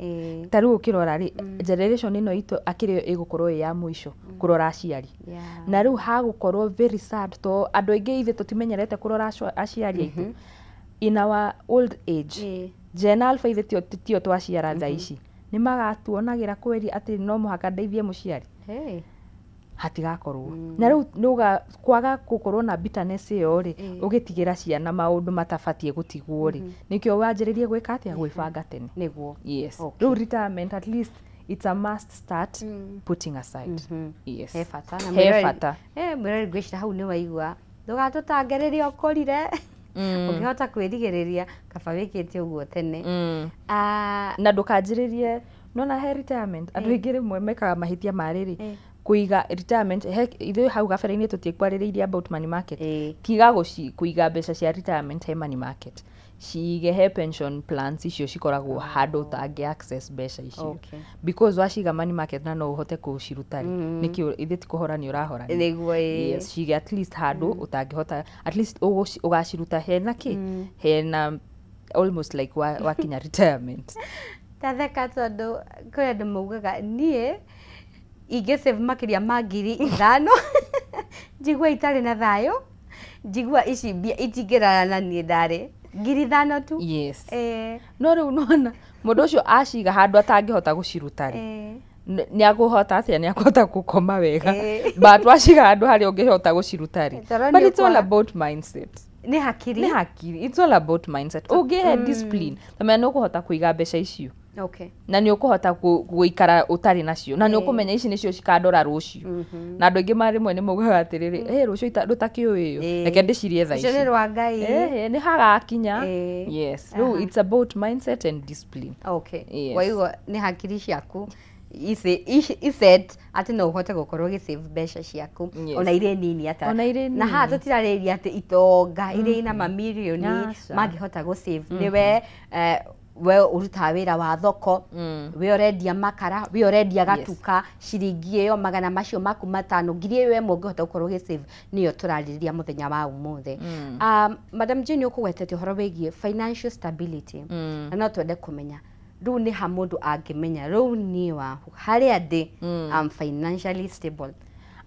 ta rĩu ũkĩrora rĩ generation ĩno itũ akĩrĩ ĩgũkorwo ĩ ya mũico kũrora aciari na rĩu hagũkorwo very sad to andũ aingĩ ithuĩ tũtimenyerete kũrora aciari aitũ in our old age Gen Alpha ithuĩ tio twaciara thaa ici nĩ magatuonagĩra kweri atĩ no mũhaka ndeithie mũciari hatigakorwo na rĩu nĩuga kwaga gũkorwo na bitterness ĩyo rĩ ũgĩtigĩra ciana maũndũ matabatiĩ gũtigwo rĩ nĩkĩo wanjĩrĩrie gwĩka atĩa gwĩbanga tene nĩguo. Yes rĩu retirement at least it's a must start putting aside. Yes he bata na he bata mwĩrori ngwĩciria hau nĩ waigua ndũgatũtange rĩrĩa ũkũrire ũngĩhota kwĩrigĩrĩria kaba wĩkĩte ũguo tene na ndũkanjĩrĩrie nona he retirement andũ aingĩ rĩmwe mekaga mahĩtia ma rĩrĩ kuiga retirement ithuĩ hau gabere-inĩ tũtiĩkwarĩrĩirie about money market tiga kuiga mbeca cia retirement he money market cige he pension plans icio cikoragwo handũ ũtangĩ access mbeca icio because waciga money market na no ũhote kũciruta rĩ nĩkĩo ithuĩ ti kũhora nĩ ũrahora yes cige at least handũ ũtangĩhota at least ũgaciruta hena kĩ hena almost like wakinya retirement. Tatheka tondũ kũrĩ andũ maugaga niĩ ingĩ save makĩria ma 5,000 njigua itarĩ na thayũ njigua ici mbia itingĩrara na niĩ ndarĩ 5,000 tu. Yes no rĩu nona mũndũ ũcio aciga handũ atangĩhota gũciruta rĩ nĩ akũhota atĩa nĩ akũhota gũkoma wega but waciga handũ harĩa ũngĩhota gũciruta rĩ but it's all about mindset. Nĩ hakiri nĩ hakiri it's all about mindset ũngĩhe discipline tamenya nĩ ũkũhota kũiga mbeca icio na nĩ ũkũhota gũikara ũtarĩ nacio na nĩ ũkũmenya ici nĩcio cikandora rũciũ na andũ aingĩ ma rĩmwe nĩ maugaga atĩrĩrĩ ĩ rũciũ rũtakĩũĩ reke ndĩcirie thaa ici rũciũ nĩ rwa Ngai nĩ hagakinya. Yes rĩu it's about mindset and discipline. Waigua nĩ hakiri ciaku iset atĩ no ũhote gũkorwo ũgĩsave mbeca ciaku ona irĩ nini ata na haha tũtirarĩria atĩ itonga iria ina mamirioni mangĩhota gũsave nĩwe we ũrutaga wĩra wa thoko we ũrendia makara we ũrendia gatuka ciringi ĩyo magana macio maku 500 ngiri ĩyo ĩmwe ũngĩhota gũkorwo ũgĩsave nĩyo tũrarĩrĩria mũthenya wa ũmũthĩ. Madam Jane ũkũgwetete ũhoro wĩgiĩ financial stability na no twende kũmenya rĩu nĩ ha mũndũ angĩmenya rĩu niĩ wahu harĩa ndĩ am financially stable.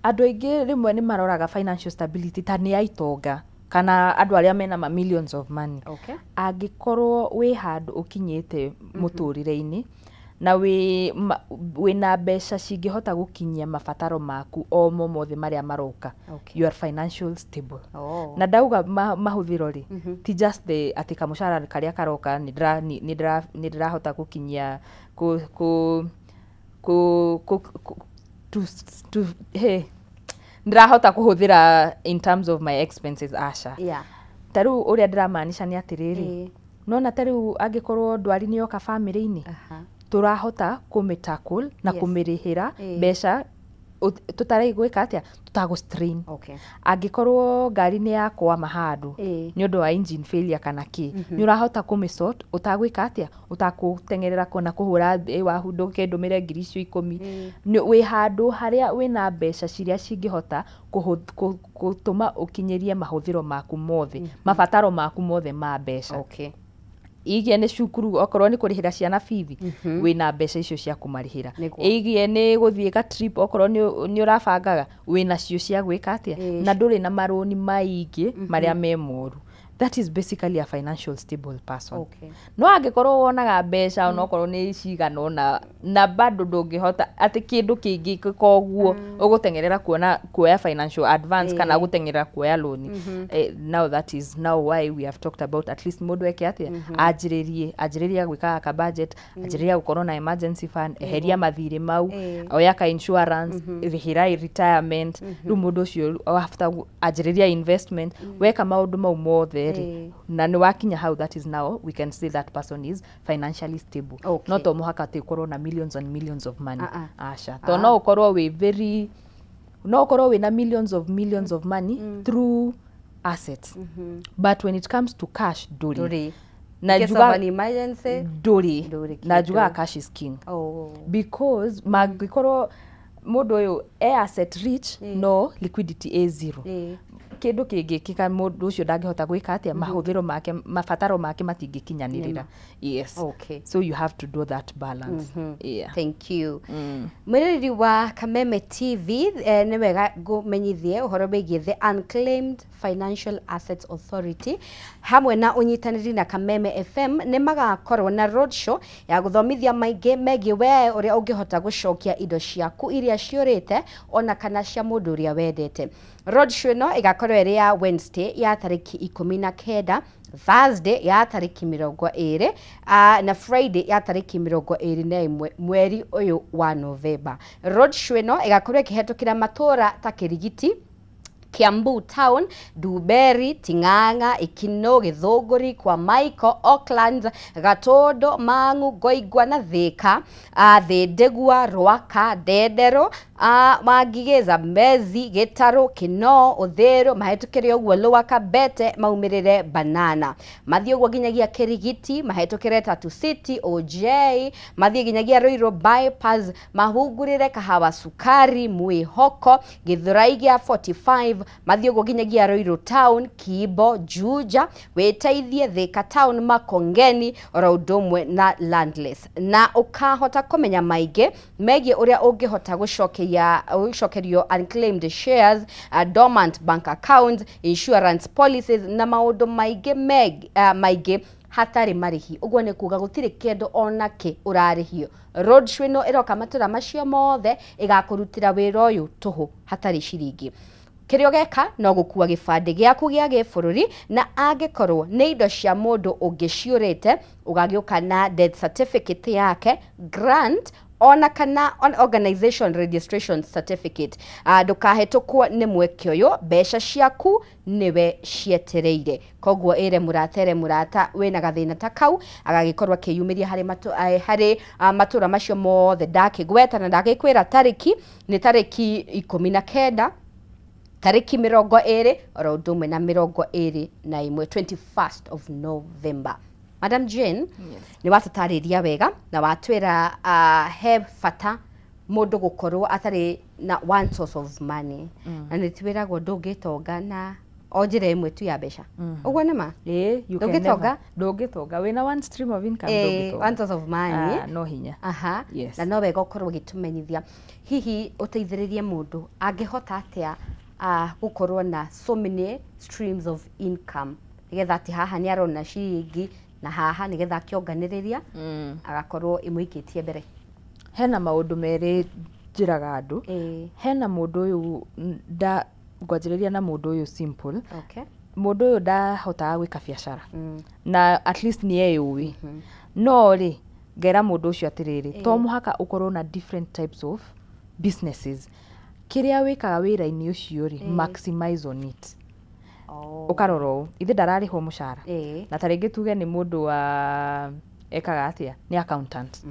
Andũ aingĩ rĩmwe nĩ maroraga financial stability ta nĩ ya itonga Kana andũ arĩa mena ma millions of money. Angĩkorwo wĩ handũ ũkinyĩte mũtũrĩre-inĩ na wĩna mbeca cingĩhota gũkinyia mabataro maku o mo mothe marĩa maroka, you are financial stable. Na ndauga mahũthĩro rĩ, ti just the atĩ kamũcara karĩa karoka nĩ ndĩrahota gũkinyia kũ kũ kũ kũ kũ to, to, hey, ndĩrahota kũhũthĩra in terms of my expenses, aca. Ta rĩu ũrĩa ndĩramaanisha nĩ atĩrĩrĩ, nona ta rĩu angĩkorwo ndwari nĩ yoka bamĩrĩ-inĩ, tũrahota kũmĩ tackle na kũmĩrĩhĩra mbeca tũtarĩ gwĩka atĩa, tũtagũ strain. Angĩkorwo ngari nĩ yakwama handũ nĩ ũndũ wa engine failure kana kĩ, nĩ ũrahota kũmĩ sort ũtagwĩka atĩa, ũtakũteng'erera kona kũhũra ĩ wahu ndũkĩndũmĩre ngiri icio 10. Wĩ handũ harĩa wĩna mbeca ciria cingĩhota gũtũma ũkinyĩrie mahũthĩro maku mothe, mabataro maku mothe ma mbeca. Igie nĩ cukuru, okorwo nĩ kũrĩhĩra ciana bithi, wĩna mbeca icio cia kũmarĩhĩra. Igie nĩ gũthiĩ ga trip, okorwo nĩ ũrabangaga, wĩna cio cia gwĩka atĩa, na ndũrĩ na marũni maingĩ marĩa me moru. That is basically a financial stable person. No angĩkorwo wonaga mbeca onokorwo nĩ cigana ũna na bado ndũngĩhota atĩ kĩndũ kĩngĩkĩka ũguo ũgũteng'erera kuona kuoya financial advance kana gũteng'erera kuoya loan, now that is now why we have talked about at least mũndũ eke atĩa, anjĩrĩrie gwĩkaga ka budget, anjĩrĩrie gũkorwo na emergency fund, eheria mathirĩ mau, oya ka insurance, rĩhĩra retirement. Rĩu mũndũ ũcio after anjĩrĩria investment, weka maũndũ mau mothe rĩ, na nĩ wakinya hau, that is now we can say that person is financially stable. No to mũhaka atĩ ũkorwo na millions and millions of money. Ah, aca, to no ũkorwo wĩ very, no ũkorwo wĩna millions of money through assets, but when it comes to cash, ndũrĩ. Ndũrĩ. Na In case of njugaga an emergency, ndũrĩ. Ndũrĩ Na kĩndũ. njugaga cash is king because mangĩkorwo mũndũ ũyũ e asset rich no liquidity ĩ zero, kĩndũ kĩngĩkĩka mũndũ ũcio ndangĩhota gwĩka atĩa, mahũthĩro make, mabataro make matingĩkinyanĩrĩra. Yes. So you have to do that balance. Yeah. Thank you. Mwĩroreri wa Kameme TV, nĩ wega ngũmenyithie ũhoro wĩgiĩ the Unclaimed Financial Assets Authority hamwe na ũnyitanĩri na Kameme FM nĩ magakorwo na roadshow ya gũthomithia maingĩ megiĩ we ũrĩa ũngĩhota gũcokia indo ciaku iria ciũrĩte ona kana cia mũndũ ũrĩa wendete. Roadshow ĩno ĩgakorwo ĩrĩ ya Wednesday ya tarĩki 19, Thursday ya tarĩki 20, na Friday ya tarĩki 21 mweri ũyũ wa Novemba. Roadshow ĩno ĩgakorwo ĩkĩhetũkĩra matũra ta Kĩrigiti, Kiambu Town, Duberi, Ting'ang'a, Ikino, Githũngũri, kwa Michael, Auckland, Gatondo, Mang'u, Ngoingwa na Thika, Thĩndĩgua, Rwaka, Ndenderũ, Wangigĩ, Zambezi, Gĩtarũ, Kinoo, Ũthĩrũ, mahĩtũkĩre ũguo Lowaka, Bete, maumĩrĩre Banana. Mathiĩ ũguo nginyagia Kĩrigiti, mahĩtũkĩre Tatu City, OJ, mathiĩ nginyagia Ruiru Bypass, mahungurĩre Kahawa Sukari, Mwĩhoko, Gĩthũrai gĩa 45, mathiĩ ũguo nginyagia Ruiru Town, Kibo, Juja, wĩteithie Thika Town, Makongeni, oro ũndũ ũmwe na Landless. Na ũkahota kũmenya maingĩ megiĩ ũrĩa ũngĩhota gũcokerio unclaimed shares, dormant bank accounts, insurance policies na maũndũ maingĩ maingĩ hatarĩ marĩhi. Ũguo nĩ kuga gũtirĩ kĩndũ ona kĩ ũrarĩhio. Roadshow ĩno ĩroka matũra macio mothe, ĩgakũrutĩra wĩra ũyũ tũhũ hatarĩ ciringi. Kĩrĩa ũgeka no gũkua gĩbandĩ gĩaku gĩa gĩbũrũri, na angĩkorwo nĩ indo cia mũndũ ũngĩ ciũrĩte, ũgagĩũka na death certificate yake, grant ona kana on organization registration certificate. Ndũkahĩtũkwo nĩ mweke ũyũ, mbeca ciaku nĩwe cietereire. Koguo ĩre mũrata, ĩre mũrata wĩna gathĩna ta kau agagĩkorwo akĩyumĩria harĩ matũra macio mothe ndakĩgweta na ndagĩkwĩra tarĩki nĩ tarĩki 19, tarĩki 20, oro ũndũ ũmwe na 21, 21st of November. Madam Jane, nĩ watũtarĩria wega na watwĩra he bata mũndũ gũkorwo atarĩ na one source of money, na nĩ twĩragwo ndũngĩtonga na o njĩra ĩmwe tu ya mbeca. Ũguo nĩ ma? Ĩĩ, you can Ndũngĩtonga? never. Ndũngĩtonga wĩna one stream of income, ndũngĩtonga. One source of money. Ah, no hinya. Yes. Na no wega ũkorwo ũgĩtũmenyithia, hihi ũteithĩrĩrie mũndũ angĩhota atĩa. Gũkorwo na so many streams of income, nĩgetha atĩ haha nĩ arona ciringi na haha, nĩgetha akĩonganĩrĩria agakorwo ĩmũikĩtie mbere? Hena maũndũ merĩ njĩraga andũ. Hena mũndũ ũyũ nda ngwanjĩrĩria na mũndũ ũyũ simple. Mũndũ ũyũ ndahotaga gwĩka biacara na at least nĩ eyũĩ, no rĩ, ngera mũndũ ũcio atĩrĩrĩ, to mũhaka ũkorwo na different types of businesses. Kĩrĩa wĩkaga wĩra-inĩ ũcio rĩ, maximize on it. Ũkarora ũũ, ithe ndararĩhwo mũcara, na ta rĩngĩ tuge nĩ mũndũ wa ekaga atĩa, nĩ accountant.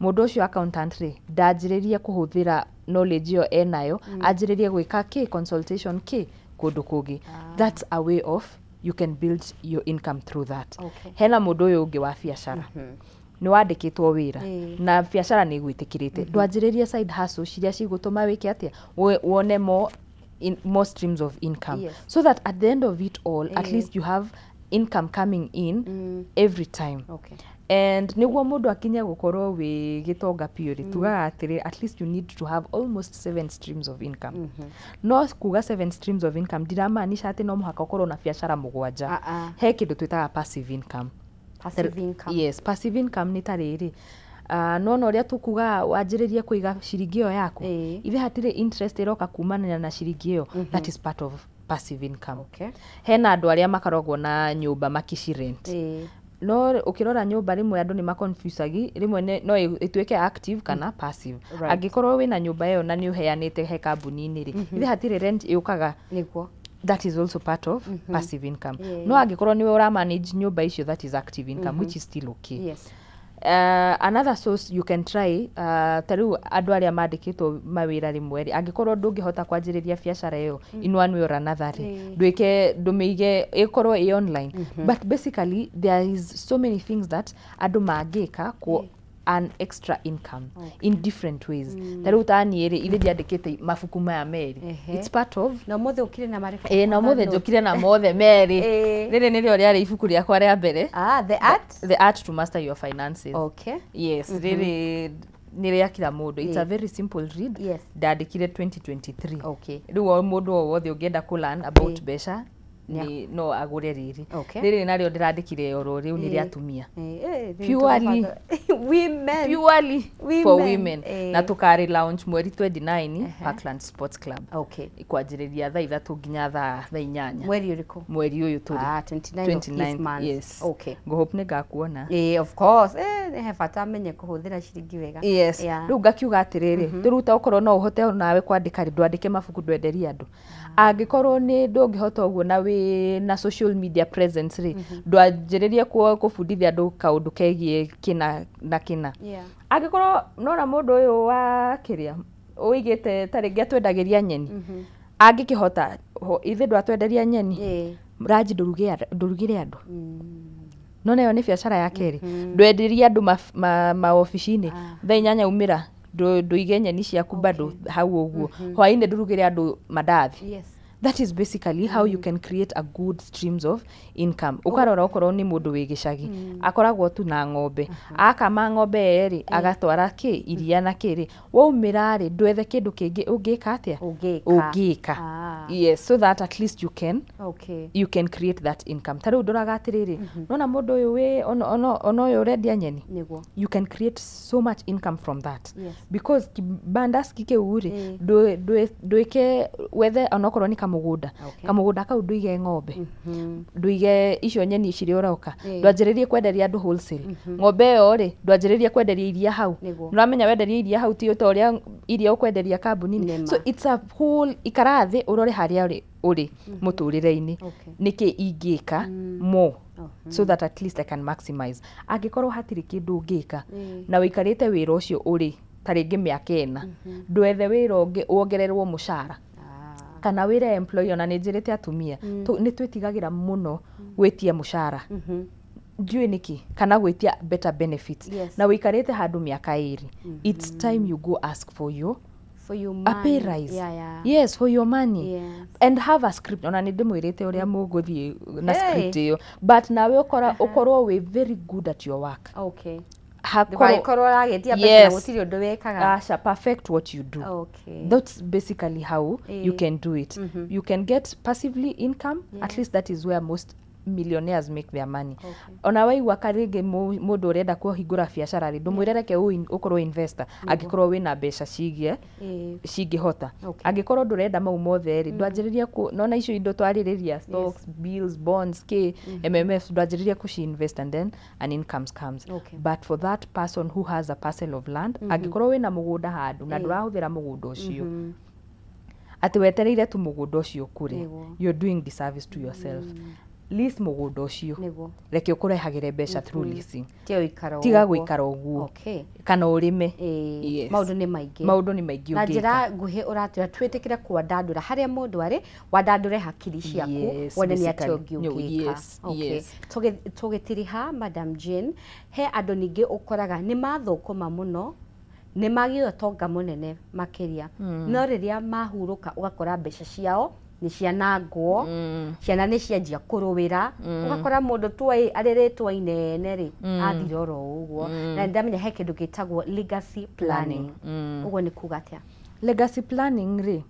Mũndũ ũcio accountant rĩ, ndanjĩrĩrie kũhũthĩra knowledge ĩyo enayo, anjĩrĩrie gwĩka kĩ consultation kĩ kũndũ kũngĩ. That's a way of you can build your income through that. Hena mũndũ ũyũ ũngĩ wa biacara, nĩ wandĩkĩtwo wĩra na biacara nĩ ĩgwĩtĩkĩrĩte, ndwanjĩrĩrie side hustle ciria cigũtũma wĩke atĩa, wone more streams of income, so that at the end of it all, at least you have income coming in every time. And nĩguo mũndũ akinye gũkorwo wĩ gĩtonga biũ rĩ, tugaga atĩrĩ, at least you need to have almost seven streams of income. No kuga seven streams of income ndiramaanisha atĩ no mũhaka ũkorwo na biacara 7. Ah, ah. He kĩndũ twĩtaga passive income. Passive income. Yes, passive income nĩ ta rĩrĩ, nona ũrĩa tũkugaga wanjĩrĩrie kũiga ciringi ĩyo yaku, ithe hatirĩ interest ĩroka kumana na ciringi ĩyo, that is part of passive income. Hena andũ arĩa makoragwo na nyũmba makĩcirent. No ũkĩrora nyũmba, rĩmwe andũ nĩ maconfusagi, rĩmwe no ĩtuĩke active kana passive. Angĩkorwo wĩna nyũmba ĩyo na nĩ ũheanĩte he kambuni-inĩ rĩ, ithe hatirĩ rent ĩũkaga? Nĩguo. That is also part of passive income. No angĩkorwo nĩwe ũramanage nyũmba icio, that is active income, which is still okay. Another source you can try, ta rĩu andũ arĩa mandĩkĩtwo mawĩra, rĩmwe rĩ, angĩkorwo ndũngĩhota kwanjĩrĩria biacara ĩyo in one way or another rĩ, ndwĩke ndũmĩige ĩkorwo ĩ online. But basically there is so many things that andũ mangĩka ku earn extra income in different ways. Ta rĩu ta niĩ rĩ, ithe ndiandĩkĩte mabuku maya merĩ. It's part of Na ũmũthĩ ũkire na marĩkũ? Ĩĩ, na ũmũthĩ njũkire na mothe merĩ. Rĩrĩ nĩrĩo rĩarĩ ibuku rĩakwa rĩa mbere. Ah, The Art. The Art to Master Your Finances. Yes. Rĩrĩ nĩ rĩa kila mũndũ. It's a very simple read. Ndandĩkire 2023. Rĩu o mũndũ o wothe ũngĩenda kũ learn about mbeca nĩ no agũre rĩrĩ. Rĩrĩ narĩo ndĩrandĩkire oro rĩu, nĩ rĩa atumia. Purely. Women. Purely for Women. women. Na tũkarĩ launch mweri 29, Parkland Sports Club, kwanjĩrĩria thaa 3 nginya thaa 8. Mweri ũrĩkũ? Mweri ũyũ tũrĩ. Ah, 29 of this month. Yes. Ngũhope nĩ ngakuona. Of course. He bata menye kũhũthĩra ciringi wega. Yes. Rĩu ngakiuga atĩrĩrĩ, rĩu ta okorwo no ũhote nawe kwandĩka rĩ, ndwandĩke mabuku, ndwenderie andũ. Angĩkorwo nĩ ndũngĩhota ũguo na wĩ na social media presence rĩ, ndwanjĩrĩrie kũbundithia andũ kaũndũ kegiĩ kĩna na kĩna. Angĩkorwo nona mũndũ ũyũ wa kĩrĩa ũigĩte, ta rĩngĩ atwendagĩria nyeni, angĩkĩhota ithe ndwatwenderia nyeni ranji, ndũrugĩre andũ, nona ĩyo nĩ biacara ya kerĩ. Ndwenderie andũ maobici-inĩ, thaa 8 umĩra, ndũige nyeni ciaku bado hau ũguo, hwaĩ-inĩ ndũrugĩre andũ mandathi. That is basically how you can create a good streams of income. Ũkarora okorwo nĩ mũndũ wĩ gĩcagi, akoragwo tu na ng'ombe, akama ng'ombe ĩyo rĩ, agatwara kĩ iria na kĩ rĩ, waumĩra rĩ, ndwethe kĩndũ kĩngĩ ũngĩka atĩa. Ũngĩka. Ũngĩka. Yes, so that at least you can you can create that income. Ta rĩu ndoraga atĩrĩrĩ, nona mũndũ ũyũ wĩ ona ũyũ ũrendia nyeni, you can create so much income from that, because kibandaski kĩu rĩ, ndwĩke wethe onokorwo nĩ kamũgũnda. Kamũgũnda kau ndũige ng'ombe, ndũige icio nyeni ciria ũroka, ndwanjĩrĩrie kwenderia andũ wholesale. Ng'ombe ĩyo rĩ, ndwanjĩrĩrie kwenderia iria hau. Nĩũramenya wenderia iria hau ti ta ũrĩa iria ũkwenderia kambuni-inĩ. So it's a whole, ikara thĩ ũrore harĩa ũrĩ mũtũrĩre-inĩ, nĩkĩ ingĩka more so that at least I can maximize. Angĩkorwo hatirĩ kĩndũ ũngĩka na ũikarĩte wĩra ũcio ũrĩ ta rĩngĩ mĩaka 4, ndwethe wĩra ũngĩ wongererwo mũcara kana wĩra employee. Ona nĩ njĩrĩte atumia, nĩ twĩtigagĩra mũno gwĩtia mũcara, ndiũĩ nĩkĩ, kana gwĩtia better benefits. Na ũikarĩte handũ mĩaka 2, it's time you go ask for your For your a pay money. rise. Yes, for your money. And have a script. Ona nĩ ndĩmwĩrĩte ũrĩa mũgũthiĩ na script ĩyo, but nawe ũkorwo wĩ very good at your work. Hakorwo ũragĩtia mbeca na gũtirĩ ũndũ wĩkaga. Aca, perfect what you do. Okay. That's basically how you can do it. You can get passively income. At least that is where most millionaires make their money. Ona waigua karĩngĩ mũndũ ũrenda kũhingũra biacara rĩ, ndũmwĩre reke ũkorwo investor angĩkorwo wĩna mbeca cigie cingĩhota. Angĩkorwo ndũrenda mau mothe rĩ, ndwanjĩrĩrie nona icio indo twarĩrĩria, stocks, bills, bonds, k MMF, ndwanjĩrĩrie kũci invest and then an income comes. But for that person who has a parcel of land, angĩkorwo wĩna mũgũnda handũ na ndũrahũthĩra mũgũnda ũcio, atĩ wetereire tu mũgũnda ũcio ũkũre, you're doing disservice to yourself. Lease mũgũnda ũcio, reke ũkũrehagĩre mbeca through leasing. Tiga gũikara ũguo. Kana ũrĩme. Maũndũ nĩ maingĩ. Maũndũ nĩ maingĩ ũngĩka. Na njĩra nguhĩ ũratwĩra twĩtĩkĩre kwandandũra harĩa mũndũ arĩ, wandandũre hakiri ciaku, wone nĩ atĩa ũngĩ ũngĩka. Tũgĩtiriha Madam Jane, he andũ ningĩ ũkoraga nĩ mathũkũma mũno, nĩ magĩa ũtonga mũnene makĩria, no rĩrĩa mahurũka ũgakora mbeca ciao nĩ cianangwo, ciana nĩ cianjia kũrũĩra, ũgakora mũndũ tuoĩ arĩrĩtwo inene rĩ, athira oro ũguo. Na nĩndamenya he kĩndũ gĩtagwo legacy planning. Ũguo nĩ kuga atĩa? Legacy planning rĩ,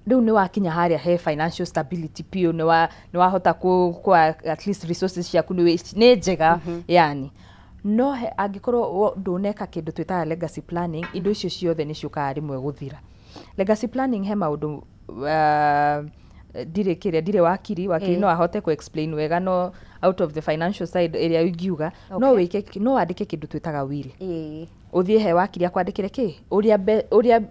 rĩu nĩ wakinya harĩa he financial stability piũ, nĩ wahota ku at least resources ciaku nĩ njega, yani no angĩkorwo ndũneka kĩndũ twĩtaga legacy planning, indo icio ciothe nĩ ciũkaga rĩmwe gũthira. Legacy planning he maũndũ ndirĩ kĩrĩa, ndirĩ wakiri no ahote ku explain wega, no out of the financial side ĩrĩa ingiuga, no wĩke, no wandĩke kĩndũ twĩtaga will. Ũthiĩ he wakiri akwandĩkĩre kĩ ũrĩa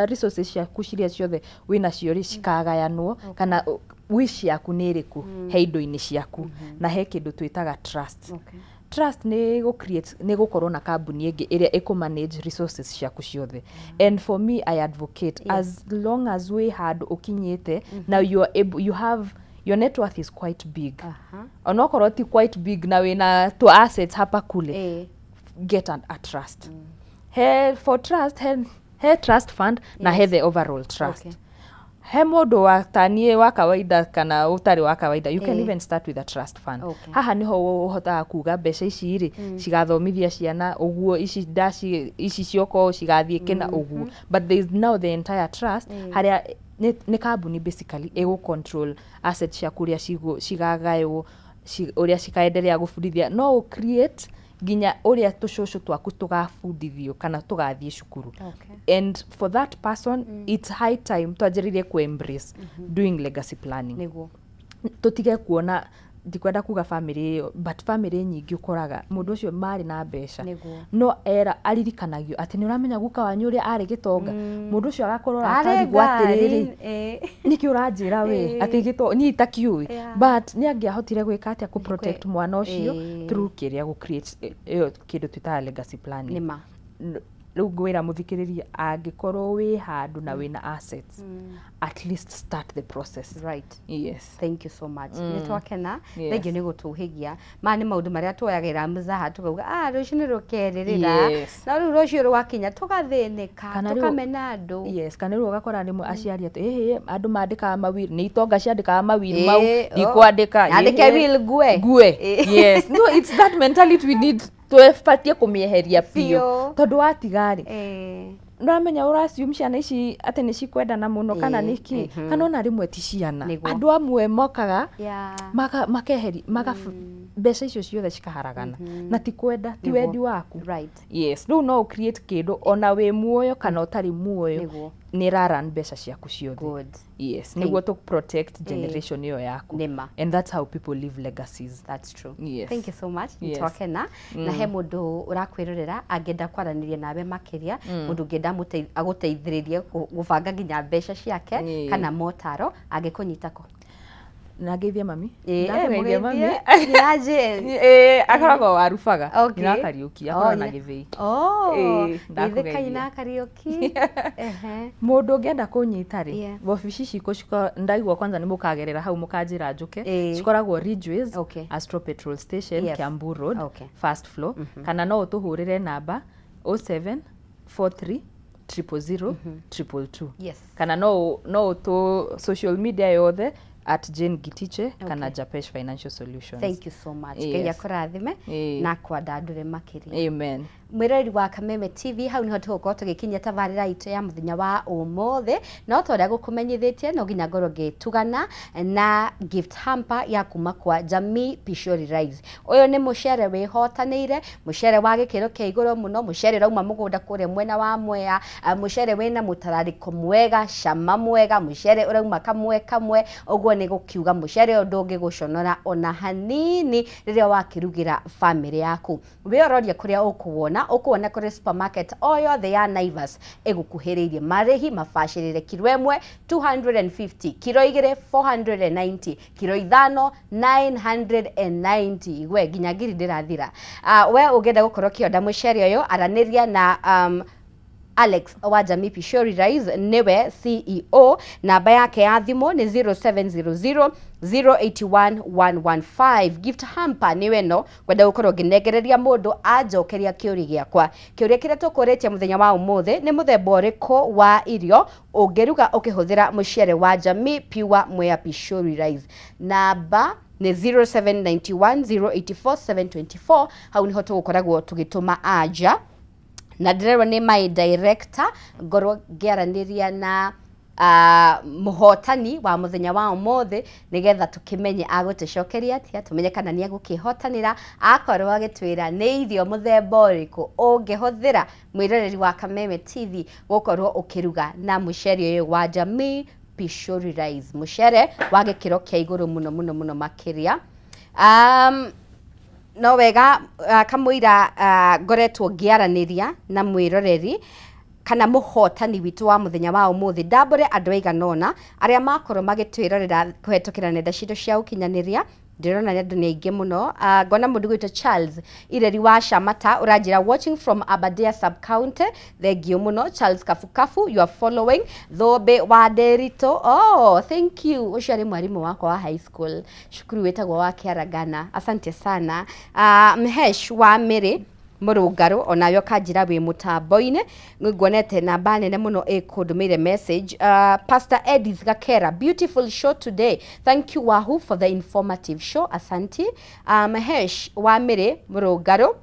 resources ciaku ciria ciothe wĩnacio rĩ cikagayanwo, kana wish yaku nĩ ĩrĩkũ he indo-inĩ ciaku, na he kĩndũ twĩtaga trust. Trust nĩ gũ create, nĩ gũkorwo na kambuni ĩngĩ ĩrĩa ĩkũ manage resources ciaku ciothe. And for me I advocate, as long as wĩ handũ ũkinyĩte, now you are able, you have your net worth is quite big. Onokorwo ti quite big na wĩna two assets hapa kule, get a trust. He for trust, he trust fund na he the overall trust. He mũndũ wa tanie wa kawaida kana ũtarĩ wa kawaida, you can even start with a trust fund. Haha niho ũhotaga kuga mbeca ici rĩ cigathomithia ciana ũguo, ici ndaci ici cioko cigathiĩ kĩna ũguo, but there is now the entire trust harĩa nĩ kambuni basically ĩgũ control assets ciaku ũrĩa cigagaywo, ũrĩa cikaendelea gũbundithia, no create nginya ũrĩa tũcũcũ twaku tũgabundithio kana tũgathiĩ cukuru. And for that person, it's high time twanjĩrĩrie ku embrace doing legacy planning. Tũtige kuona, ndikwenda kuga family ĩyo, but family nyingĩ ũkoraga mũndũ ũcio marĩ na mbeca, no era aririkanagio atĩ nĩ ũramenya guka wanyu ũrĩa arĩ gĩtonga, mũndũ ũcio agakorwo akarigwo atĩrĩrĩ, nĩkĩ ũranjĩra we atĩ niĩ itakiũĩ, but nĩ angĩahotire gwĩka atĩa kũ protect mwana ũcio through kĩrĩa gũ create ĩyo kĩndũ twĩtaga legacy planning. Rĩu ngwĩra mũthikĩrĩria, angĩkorwo wĩ handũ na wĩna assets, at least start the process. Right. Yes. Thank you so much. Nĩ twakena, thengiũ nĩ gũtũhĩgia. Maya nĩ maũndũ marĩa tuoyagĩra mũzaha tũkauga, rũciũ nĩ rũkerĩrĩra. Na rĩu rũciũ rwakinya tũgathĩnĩka, tũkamena andũ. Yes, kana rĩu ũgakora rĩmwe aciari atĩ ĩhĩ, andũ mandĩkaga mawiri, nĩ itonga ciandĩkaga mawiri mau, ndikwandĩka. Andĩke will ngue. Ngue. Yes. No, it's that mentality we need twebatie kũmĩeheria biũ, tondũ watiga rĩ, nĩũramenya ũraassume ciana ici atĩ nĩ cikwendana mũno kana nĩkĩ, kana ona rĩmwe ti ciana, andũ amwe mokaga makeheria mbeca icio ciothe cikaharagana, na ti kwenda, ti wendi waku. Yes, rĩu no create kĩndũ ona wĩ muoyo kana ũtarĩ muoyo, nĩ ĩraran mbeca ciaku ciothe. Yes, nĩguo tũ protect generation ĩyo yaku. And that's how people leave legacies. That's true. Yes. Thank you so much. Nĩtwakena. Na he mũndũ ũrakwĩrorera angĩenda kwaranĩria nawe makĩria, mũndũ ũngĩenda agũteithĩrĩrie gũbanga nginya mbeca ciake kana motaro, angĩkũnyita kũ? Na ngeithie mami. Ndageithia mami. Akoragwo wa Rubaga. Nyina Kariũki, akoragwo na Gĩthĩi. Geithĩka nyina Kariũki. Mũndũ ũngĩenda kũnyita rĩ, wabici citũ ndaigua kwanza nĩ mũkagerera hau mũkanjĩra njũke, cikoragwo Ridgeways, Astro Petrol Station, Kiambu Road, first floor, kana no ũtũhũrĩre namba 0743 000 222. Kana no ũtũ social media yothe At Jane Gitiche kana Japesh Financial Solutions. Thank you so much. Ngai akũrathime na kwandandũre makĩria. Amen. Mwĩroreri wa Kameme TV, hau niho tũgũkorwo tũgĩkinyia tabarĩra itũ ya mũthenya wa ũmũthĩ. No ta ũrĩa gũkũmenyithĩtie, no nginya ngorwo ngĩtugana na gift hamper ya kuma kwa Jamii Pishori Rice. Ũyũ nĩ mũcere wĩhotanĩire, mũcere wa gĩkĩro kĩa igũrũ mũno, mũcere ũrauma mũgũnda kũrĩa mwena wa Mwea, mũcere wĩna mũtararĩko mwega, cama mwega, mũcere ũrauma kamwe kamwe. Ũguo nĩ gũkiuga mũcere ũyũ ndũngĩgũconora ona hanini rĩrĩa wakĩrugĩra bamĩrĩ yaku. Wĩororie kũrĩa ũkũwona, ũkuona kũrĩ supermarket o yothe ya Naivas ĩgũkuhĩrĩirie. Marĩhi mabacĩrĩre, kiro 1 250, kiro 2 490, kiro 5 990. We nginya ngiri ndĩrathira. We ũngĩenda gũkorwo ũkĩonda mũcere ũyũ, aranĩria na Alex wa Jamii Pishori Rice, niwe CEO. Namba yake ya thimũ nĩ 0700 081 115. Gift hamper niwe no kwenda gũkorwo ngĩnengereria mũndũ anjokeria kĩũria gĩakwa. Kĩũria kĩrĩa tũkũrĩtie mũthenya wa ũmũthĩ nĩ mũthemba ũrĩkũ wa irio ũngĩruga ũkĩhũthĩra mũcere wa Jamii Pure Mwea Pishori Rice. Namba nĩ 0791 084 724. Hau niho tũgũkoragwo tũgĩtũma anja, na ndĩrerwo nĩ my director ngorwo ngĩaranĩria na mũhotani wa mũthenya wa ũmũthĩ, nĩgetha tũkĩmenye agũtũcokeria atĩa, tũmenye kana nĩ egũkĩhotanĩra. Akorwo agĩtwĩra nĩ irio mũthemba ũrĩkũ ũngĩhũthĩra, mwĩroreri wa Kameme TV, gũkorwo ũkĩruga na mũcere ũyũ wa Jamii Pishori Rice, mũcere wa gĩkĩro kĩa igũrũ mũno mũno mũno makĩria. No wega kamũira ngoretwo ngĩaranĩria na mwĩroreri kana mũhotani witũ wa mũthenya wa ũmũthĩ, ndambũre andũ aigana ũna arĩa makorwo magĩtwĩrorera kũhetũkĩra nenda citũ cia ũkinyanĩria. Ndĩrona nĩ andũ nĩ aingĩ mũno. Ngona mũndũ gwĩtwo Charles Ireri wa Shamata ũranjĩra watching from Aberdare sub county. Thank you mũno Charles Kafukafu, you are following. Thũmbĩ wa Nderitũ, oh thank you, ũcio arĩ mwarimũ wakwa wa high school, cukuru wĩtagwo wa Kĩaragana, asante sana. Mhesh wa Mĩrĩ Mũrũngarũ onawe ũkanjĩra wĩ mũtambo-inĩ, nguonete namba nene mũno ĩkũndũmĩire message. Pastor Edith Gakera, beautiful show today, thank you Wahu for the informative show, asanti. Mahesh wa Mĩrĩ Mũrũngarũ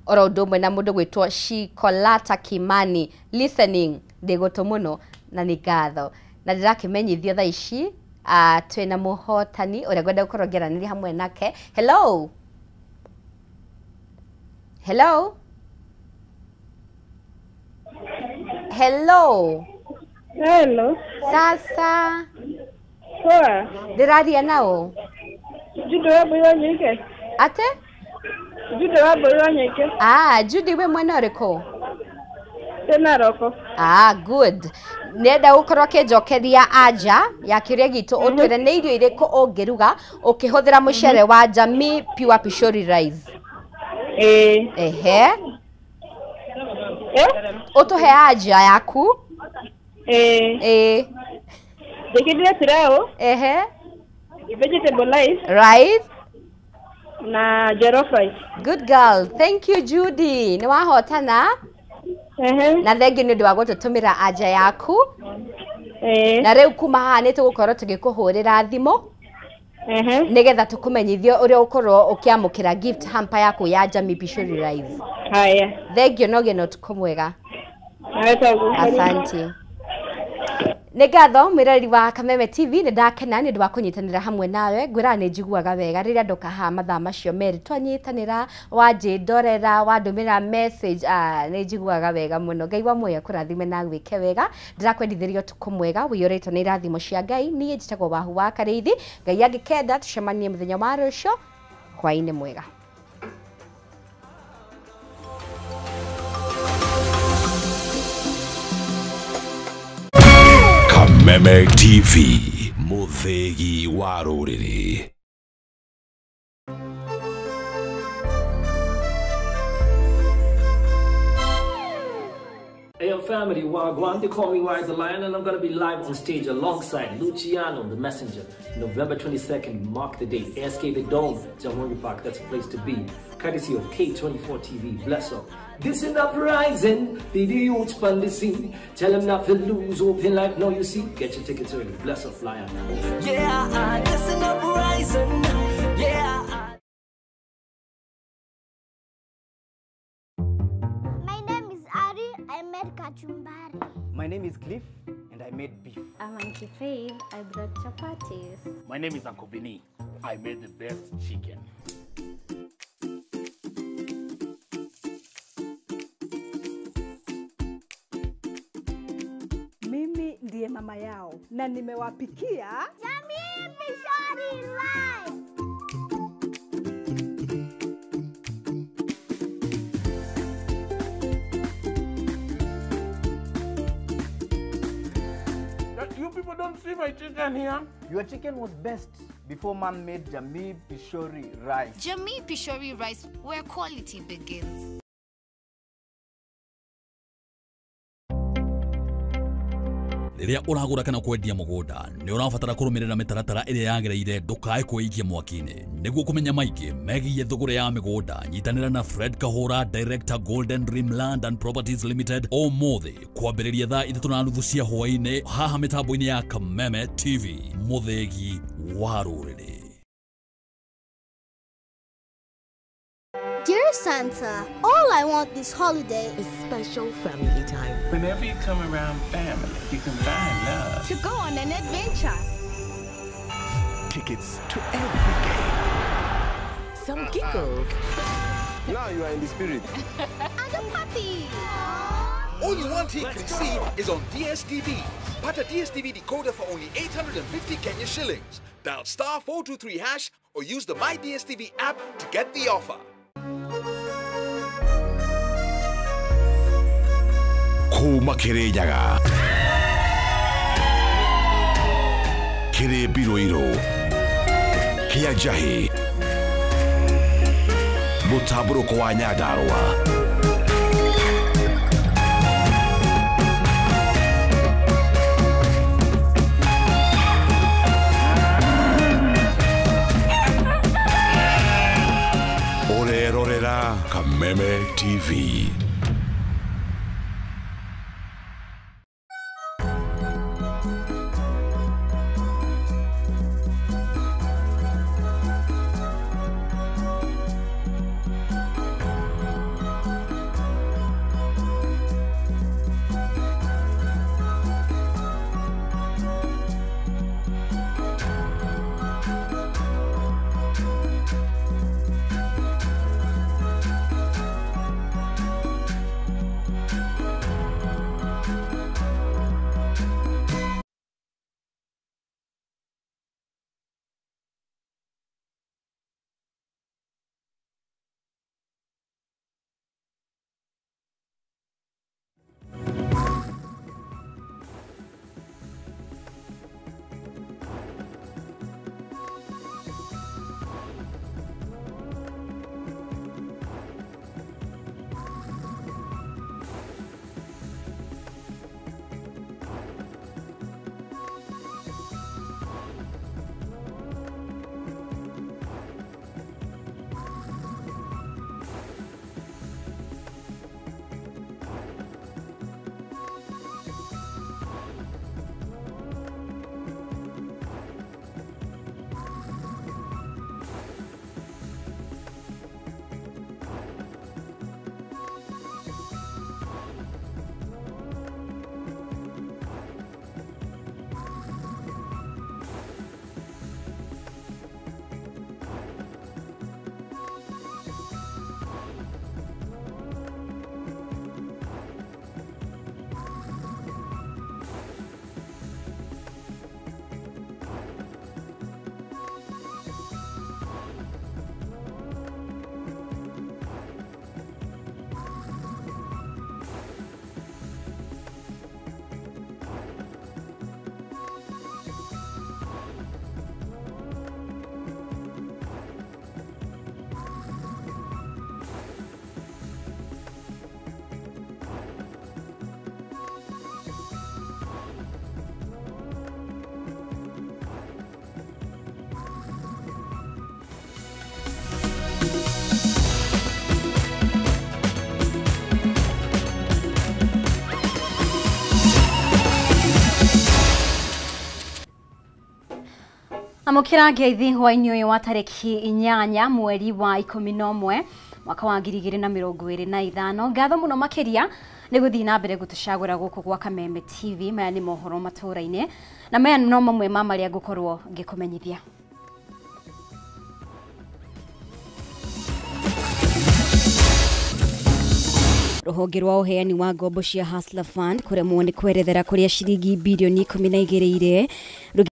oro ũndũ ũmwe na mũndũ gwĩtwo Shikolata Kimani, listening ndĩgũtũ mũno na nĩ ngatho, na ndĩrakĩmenyithio thaa ici twĩna mũhotani ũrĩa ngwenda gũkorwo ngĩaranĩria hamwe nake. Hello. Hello? Hello. Hello. Sasa. Poa. Ndĩraria nao? Judy wa Mbũi wa Nyoike. Ate? Judy wa Mbũi wa Nyoike. Ah, Judy wĩ mwena ũrĩkũ? Ndĩ Naroko. Ah, good. Nĩenda gũkorwo ũkĩnjokeria anja ya kĩũria gitũ, ũtwĩre nĩ irio irĩkũ ũngĩruga ũkĩhũthĩra mũcere wa Jamii Pure Pishori Rice. Ehe. Ũtũhe anja yaku. Njĩkĩrire pilau. Ehe. Vegetable rice. Right. Na jollof rice. Good girl. Thank you Judy. Nĩ wahotana. Na thengiũ nĩ ũndũ wa gũtũtũmĩra anja yaku. Na rĩu kuma haha nĩ tũgũkorwo tũgĩkũhũrĩra thimũ nĩgetha tũkũmenyithie ũrĩa ũkorwo ũkĩamũkĩra gift hamper yaku ya Jamii Pishori Rice. Haya. Thengiũ na ũgĩe na ũtukũ mwega. Asante. Nĩ ngatho mwĩroreri wa Kameme TV, nĩ ndakena nĩ ũndũ wa kũnyitanĩra hamwe nawe. Ngwĩraga nĩ njiguaga wega rĩrĩa ndoka haha mathaa macio merĩ twanyitanĩra, wanjĩndorera, wandũmĩra message, nĩ njiguaga wega mũno. Ngai wa muoyo akũrathime na agwĩke wega. Ndĩrakwendithĩria ũtukũ mwega ũiyũrĩtwo nĩ irathimo cia Ngai. Niĩ njĩtagwo Wahu wa Karĩithi. Ngai angĩkenda tũcemanie mũthenya wa rũciũ. Hwaĩ-inĩ mwega. Kameme TV, mũthĩgi wa rũrĩrĩ. Hey, yo, family, Wagwan, they call me Wise the Lion, and I'm gonna be live on stage alongside Luciano, the Messenger, November 22nd, mark the date, ASK The Dome, Jamhuri Park, that's a place to be. Courtesy of K24 TV, bless up. This is uprising, be the youths on the scene. Tell them not to lose hope in life, now you see. Get your tickets early, bless up, lion. Yeah, this is uprising. Yeah. My name is Ari, I made kachumbari. My name is Cliff, and I made beef. I'm Auntie Faith, I brought chapatis. My name is Uncle Vinny, I made the best chicken. Mimi ndiye mama yao na nimewapikia Jamii Pishori Rice. You people don't see my chicken here. Your chicken was best before mom made Jamii Pishori Rice. Jamii Pishori Rice, where quality begins. Rĩrĩa ũragũra kana kwendia mũgũnda nĩ ũrabatara kũrũmĩrĩra mĩtaratara ĩrĩa yagĩrĩire ndũkae kwĩikia mwaki-inĩ. Nĩguo kũmenya maingĩ megiĩ thũgũrĩ ya mĩgũnda, nyitanĩra na Fred Kahũra, Director Golden Dream Land and Properties Limited, ũmũthĩ kwambĩrĩria thaa 3:30 cia hwaĩ-inĩ haha mĩtambo-inĩ ya Kameme TV, mũthĩgi wa rũrĩrĩ. Dear Santa, all I want this holiday is special family time. Whenever you come around family, you can find love. To go on an adventure. Tickets to every game. Some giggles. Now you are in the spirit. And a puppy. All you want he can see is on DSTV. Pata DSTV decoder for only 850 Kenya shillings. Dial star 423 hash or use the My DSTV app to get the offer. Kuma Kirinyaga, Kiri Biroiro, Kia Jahi, Mutaburo wa Nyandarua. Orerorera Kameme TV. Amũkĩra ngeithi hwaĩ-inĩ ũyũ wa tarĩki 8 mweri wa 11 mwaka wa 2025. Ngatho mũno makĩria nĩ gũthiĩ na mbere gũtũcagũra gũkũ gwa Kameme TV. Maya nĩ mohoro matũra-inĩ na maya no mamwe ma marĩa ngũkorwo ngĩkũmenyithia. Rũhonge rwa ũheani wa ngombo cia Hustler Fund kũremwo nĩ kwerethera kũrĩa ciringi birioni 12 irĩ.